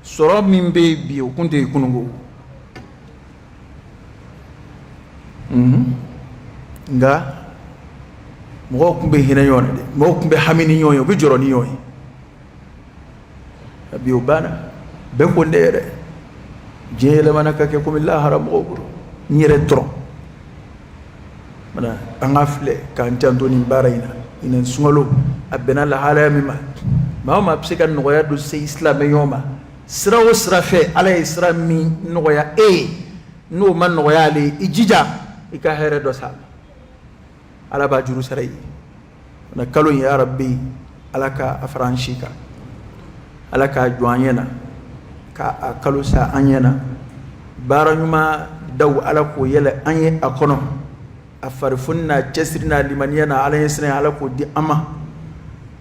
Speaker 1: sɔrɔ min bɛ yen bi, o kun tɛ i kunun ko. Nka Mɔgɔw tun bɛ hinɛ ɲɔgɔn na dɛ, mɔgɔw tun bɛ hami ni ɲɔgɔn ye, u bɛ jɔrɔ ni ɲɔgɔn ye. Bi o banna, bɛɛ ko ne yɛrɛ. Diɲɛ yɛlɛmana ka kɛ komi lahara mɔgɔw bolo, n yɛrɛ dɔrɔn. Mana an ka filɛ k'an janto nin baara in na. Ɲinɛ sunkalo a bɛnna lahalaya min ma, maa o maa bɛ se ka nɔgɔya don se i silamɛ ɲɔgɔn ma sira o sira fɛ, Ala ye sira min nɔgɔya e ye, n'o ma nɔgɔya ale ye, i jija i ka hɛrɛ dɔ s'a ma, Ala b'a juru sara i ye. Na kalo in, ya Rabbi, Ala ka a fara an si kan, Ala k'a jɔ an ɲɛ na, ka a kalo sa an ɲɛ na. Baara ɲuman daw, Ala k'o yɛlɛ an ye a kɔnɔ. A farifoni n'a cɛsiri n'a limaniya n'a Ala ɲɛsiran, Ala k'o di an ma.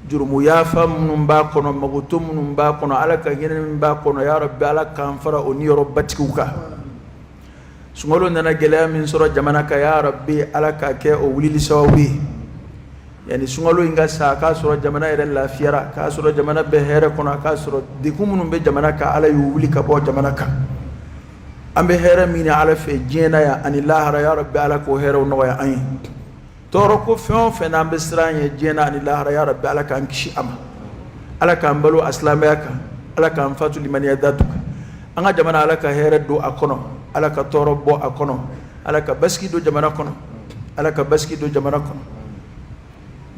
Speaker 1: Jurumu yafa minnu b'a kɔnɔ, magoto minnu b'a kɔnɔ, Ala ka hinɛ min b'a kɔnɔ, ya Rabbi, Ala k'an fara o niyɔrɔbatigiw kan. Sunkalo nana gɛlɛya min sɔrɔ jamana kan, ya Rabbi, Ala k'a kɛ o wulili sababu ye. Yanni sunkalo in ka sa, k'a sɔrɔ jamana yɛrɛ lafiyara, k'a sɔrɔ jamana bɛ hɛrɛ kɔnɔ, k'a sɔrɔ degun minnu bɛ jamana kan, Ala y'u wuli ka bɔ jamana kan. An bɛ hɛrɛ min Ala fɛ diɲɛ na yan ani lahara, ya Rabbi, Ala k'o hɛrɛw nɔgɔya an ye. Tɔɔrɔ ko fɛn o fɛn n'an bɛ siran ye diɲɛ na ani lahara, ya Rabbi, Ala k'an kisi a ma. Ala k'an balo a silamɛya kan, Ala k'an fatu limaniya datu kan. An ka jamana, Ala ka hɛrɛ don a kɔnɔ, Ala ka tɔɔrɔ bɔ a kɔnɔ, Ala ka basigi don jamana kɔnɔ, Ala ka basigi don jamana kɔnɔ.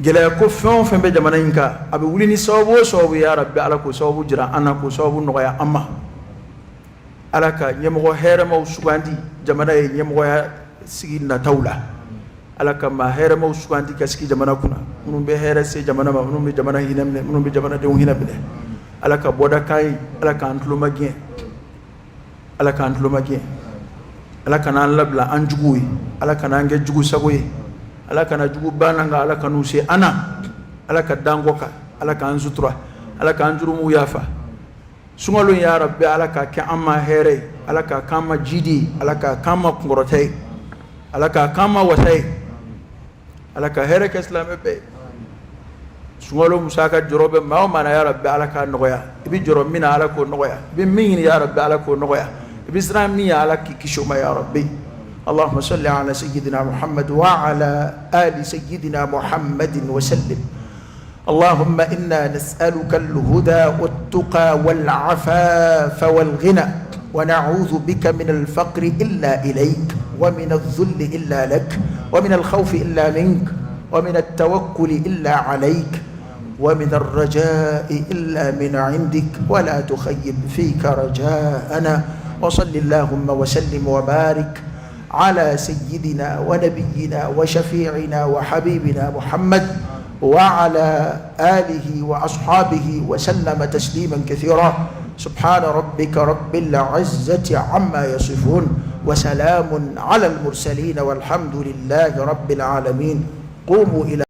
Speaker 1: Gɛlɛya ko fɛn o fɛn bɛ jamana in kan, a bɛ wuli ni sababu o sababu, ya Rabbi, Ala k'o sababu jira an na, k'o sababu nɔgɔya an ma. Ala ka ɲɛmɔgɔ hɛrɛmaw sugandi jamana ye ɲɛmɔgɔya sigi nataw la. Ala ka maa hɛrɛmaw sugandi ka sigi jamana kunna, minnu bɛ hɛrɛ se jamana ma, minnu bɛ jamana hinɛ minɛ, minnu bɛ jamanadenw hinɛ minɛ. Ala ka bɔda k'an ye, Ala k'an tulo magɛn, Ala k'an tulo magɛn. Ala kana an labila an juguw ye, Ala kana an kɛ jugu sago ye, Ala kana jugu ban an kan, Ala kan'u se an na. Ala ka dan kɔ kan, Ala k'an sutura, Ala k'an jurumuw yafa. Sunkalo, ya Rabbi, Ala k'a kɛ an ma hɛrɛ ye, Ala k'a k'an ma jidi ye, Ala k'a k'an ma kunkɔrɔta ye, Ala k'a k'an ma wasa ye. Ala ka hɛrɛ kɛ silamɛ bɛɛ ye. Sunkalo musaka jɔrɔ bɛ maa o maa na, ya Rabbi, Ala k'a nɔgɔya. I bɛ jɔrɔ min na, Ala k'o nɔgɔya. I bɛ min ɲini, ya Rabbi, Ala k'o nɔgɔya. I bɛ siran min ye, Ala k'i kisi o ma, ya Rabbi. اللهم صل على سيدنا محمد وعلى آل سيدنا محمد وسلم. اللهم إنا نسألك الهدى والتقى والعفاف والغنى، ونعوذ بك من الفقر إلا إليك، ومن الذل إلا لك، ومن الخوف إلا منك، ومن التوكل إلا عليك، ومن الرجاء إلا من عندك، ولا تخيب فيك رجاءنا. وصل اللهم وسلم وبارك على سيدنا ونبينا وشفيعنا وحبيبنا محمد وعلى آله وأصحابه وسلم تسليما كثيرا. سبحان ربك رب العزة عما يصفون، وسلام على المرسلين، والحمد لله رب العالمين. قوموا إلى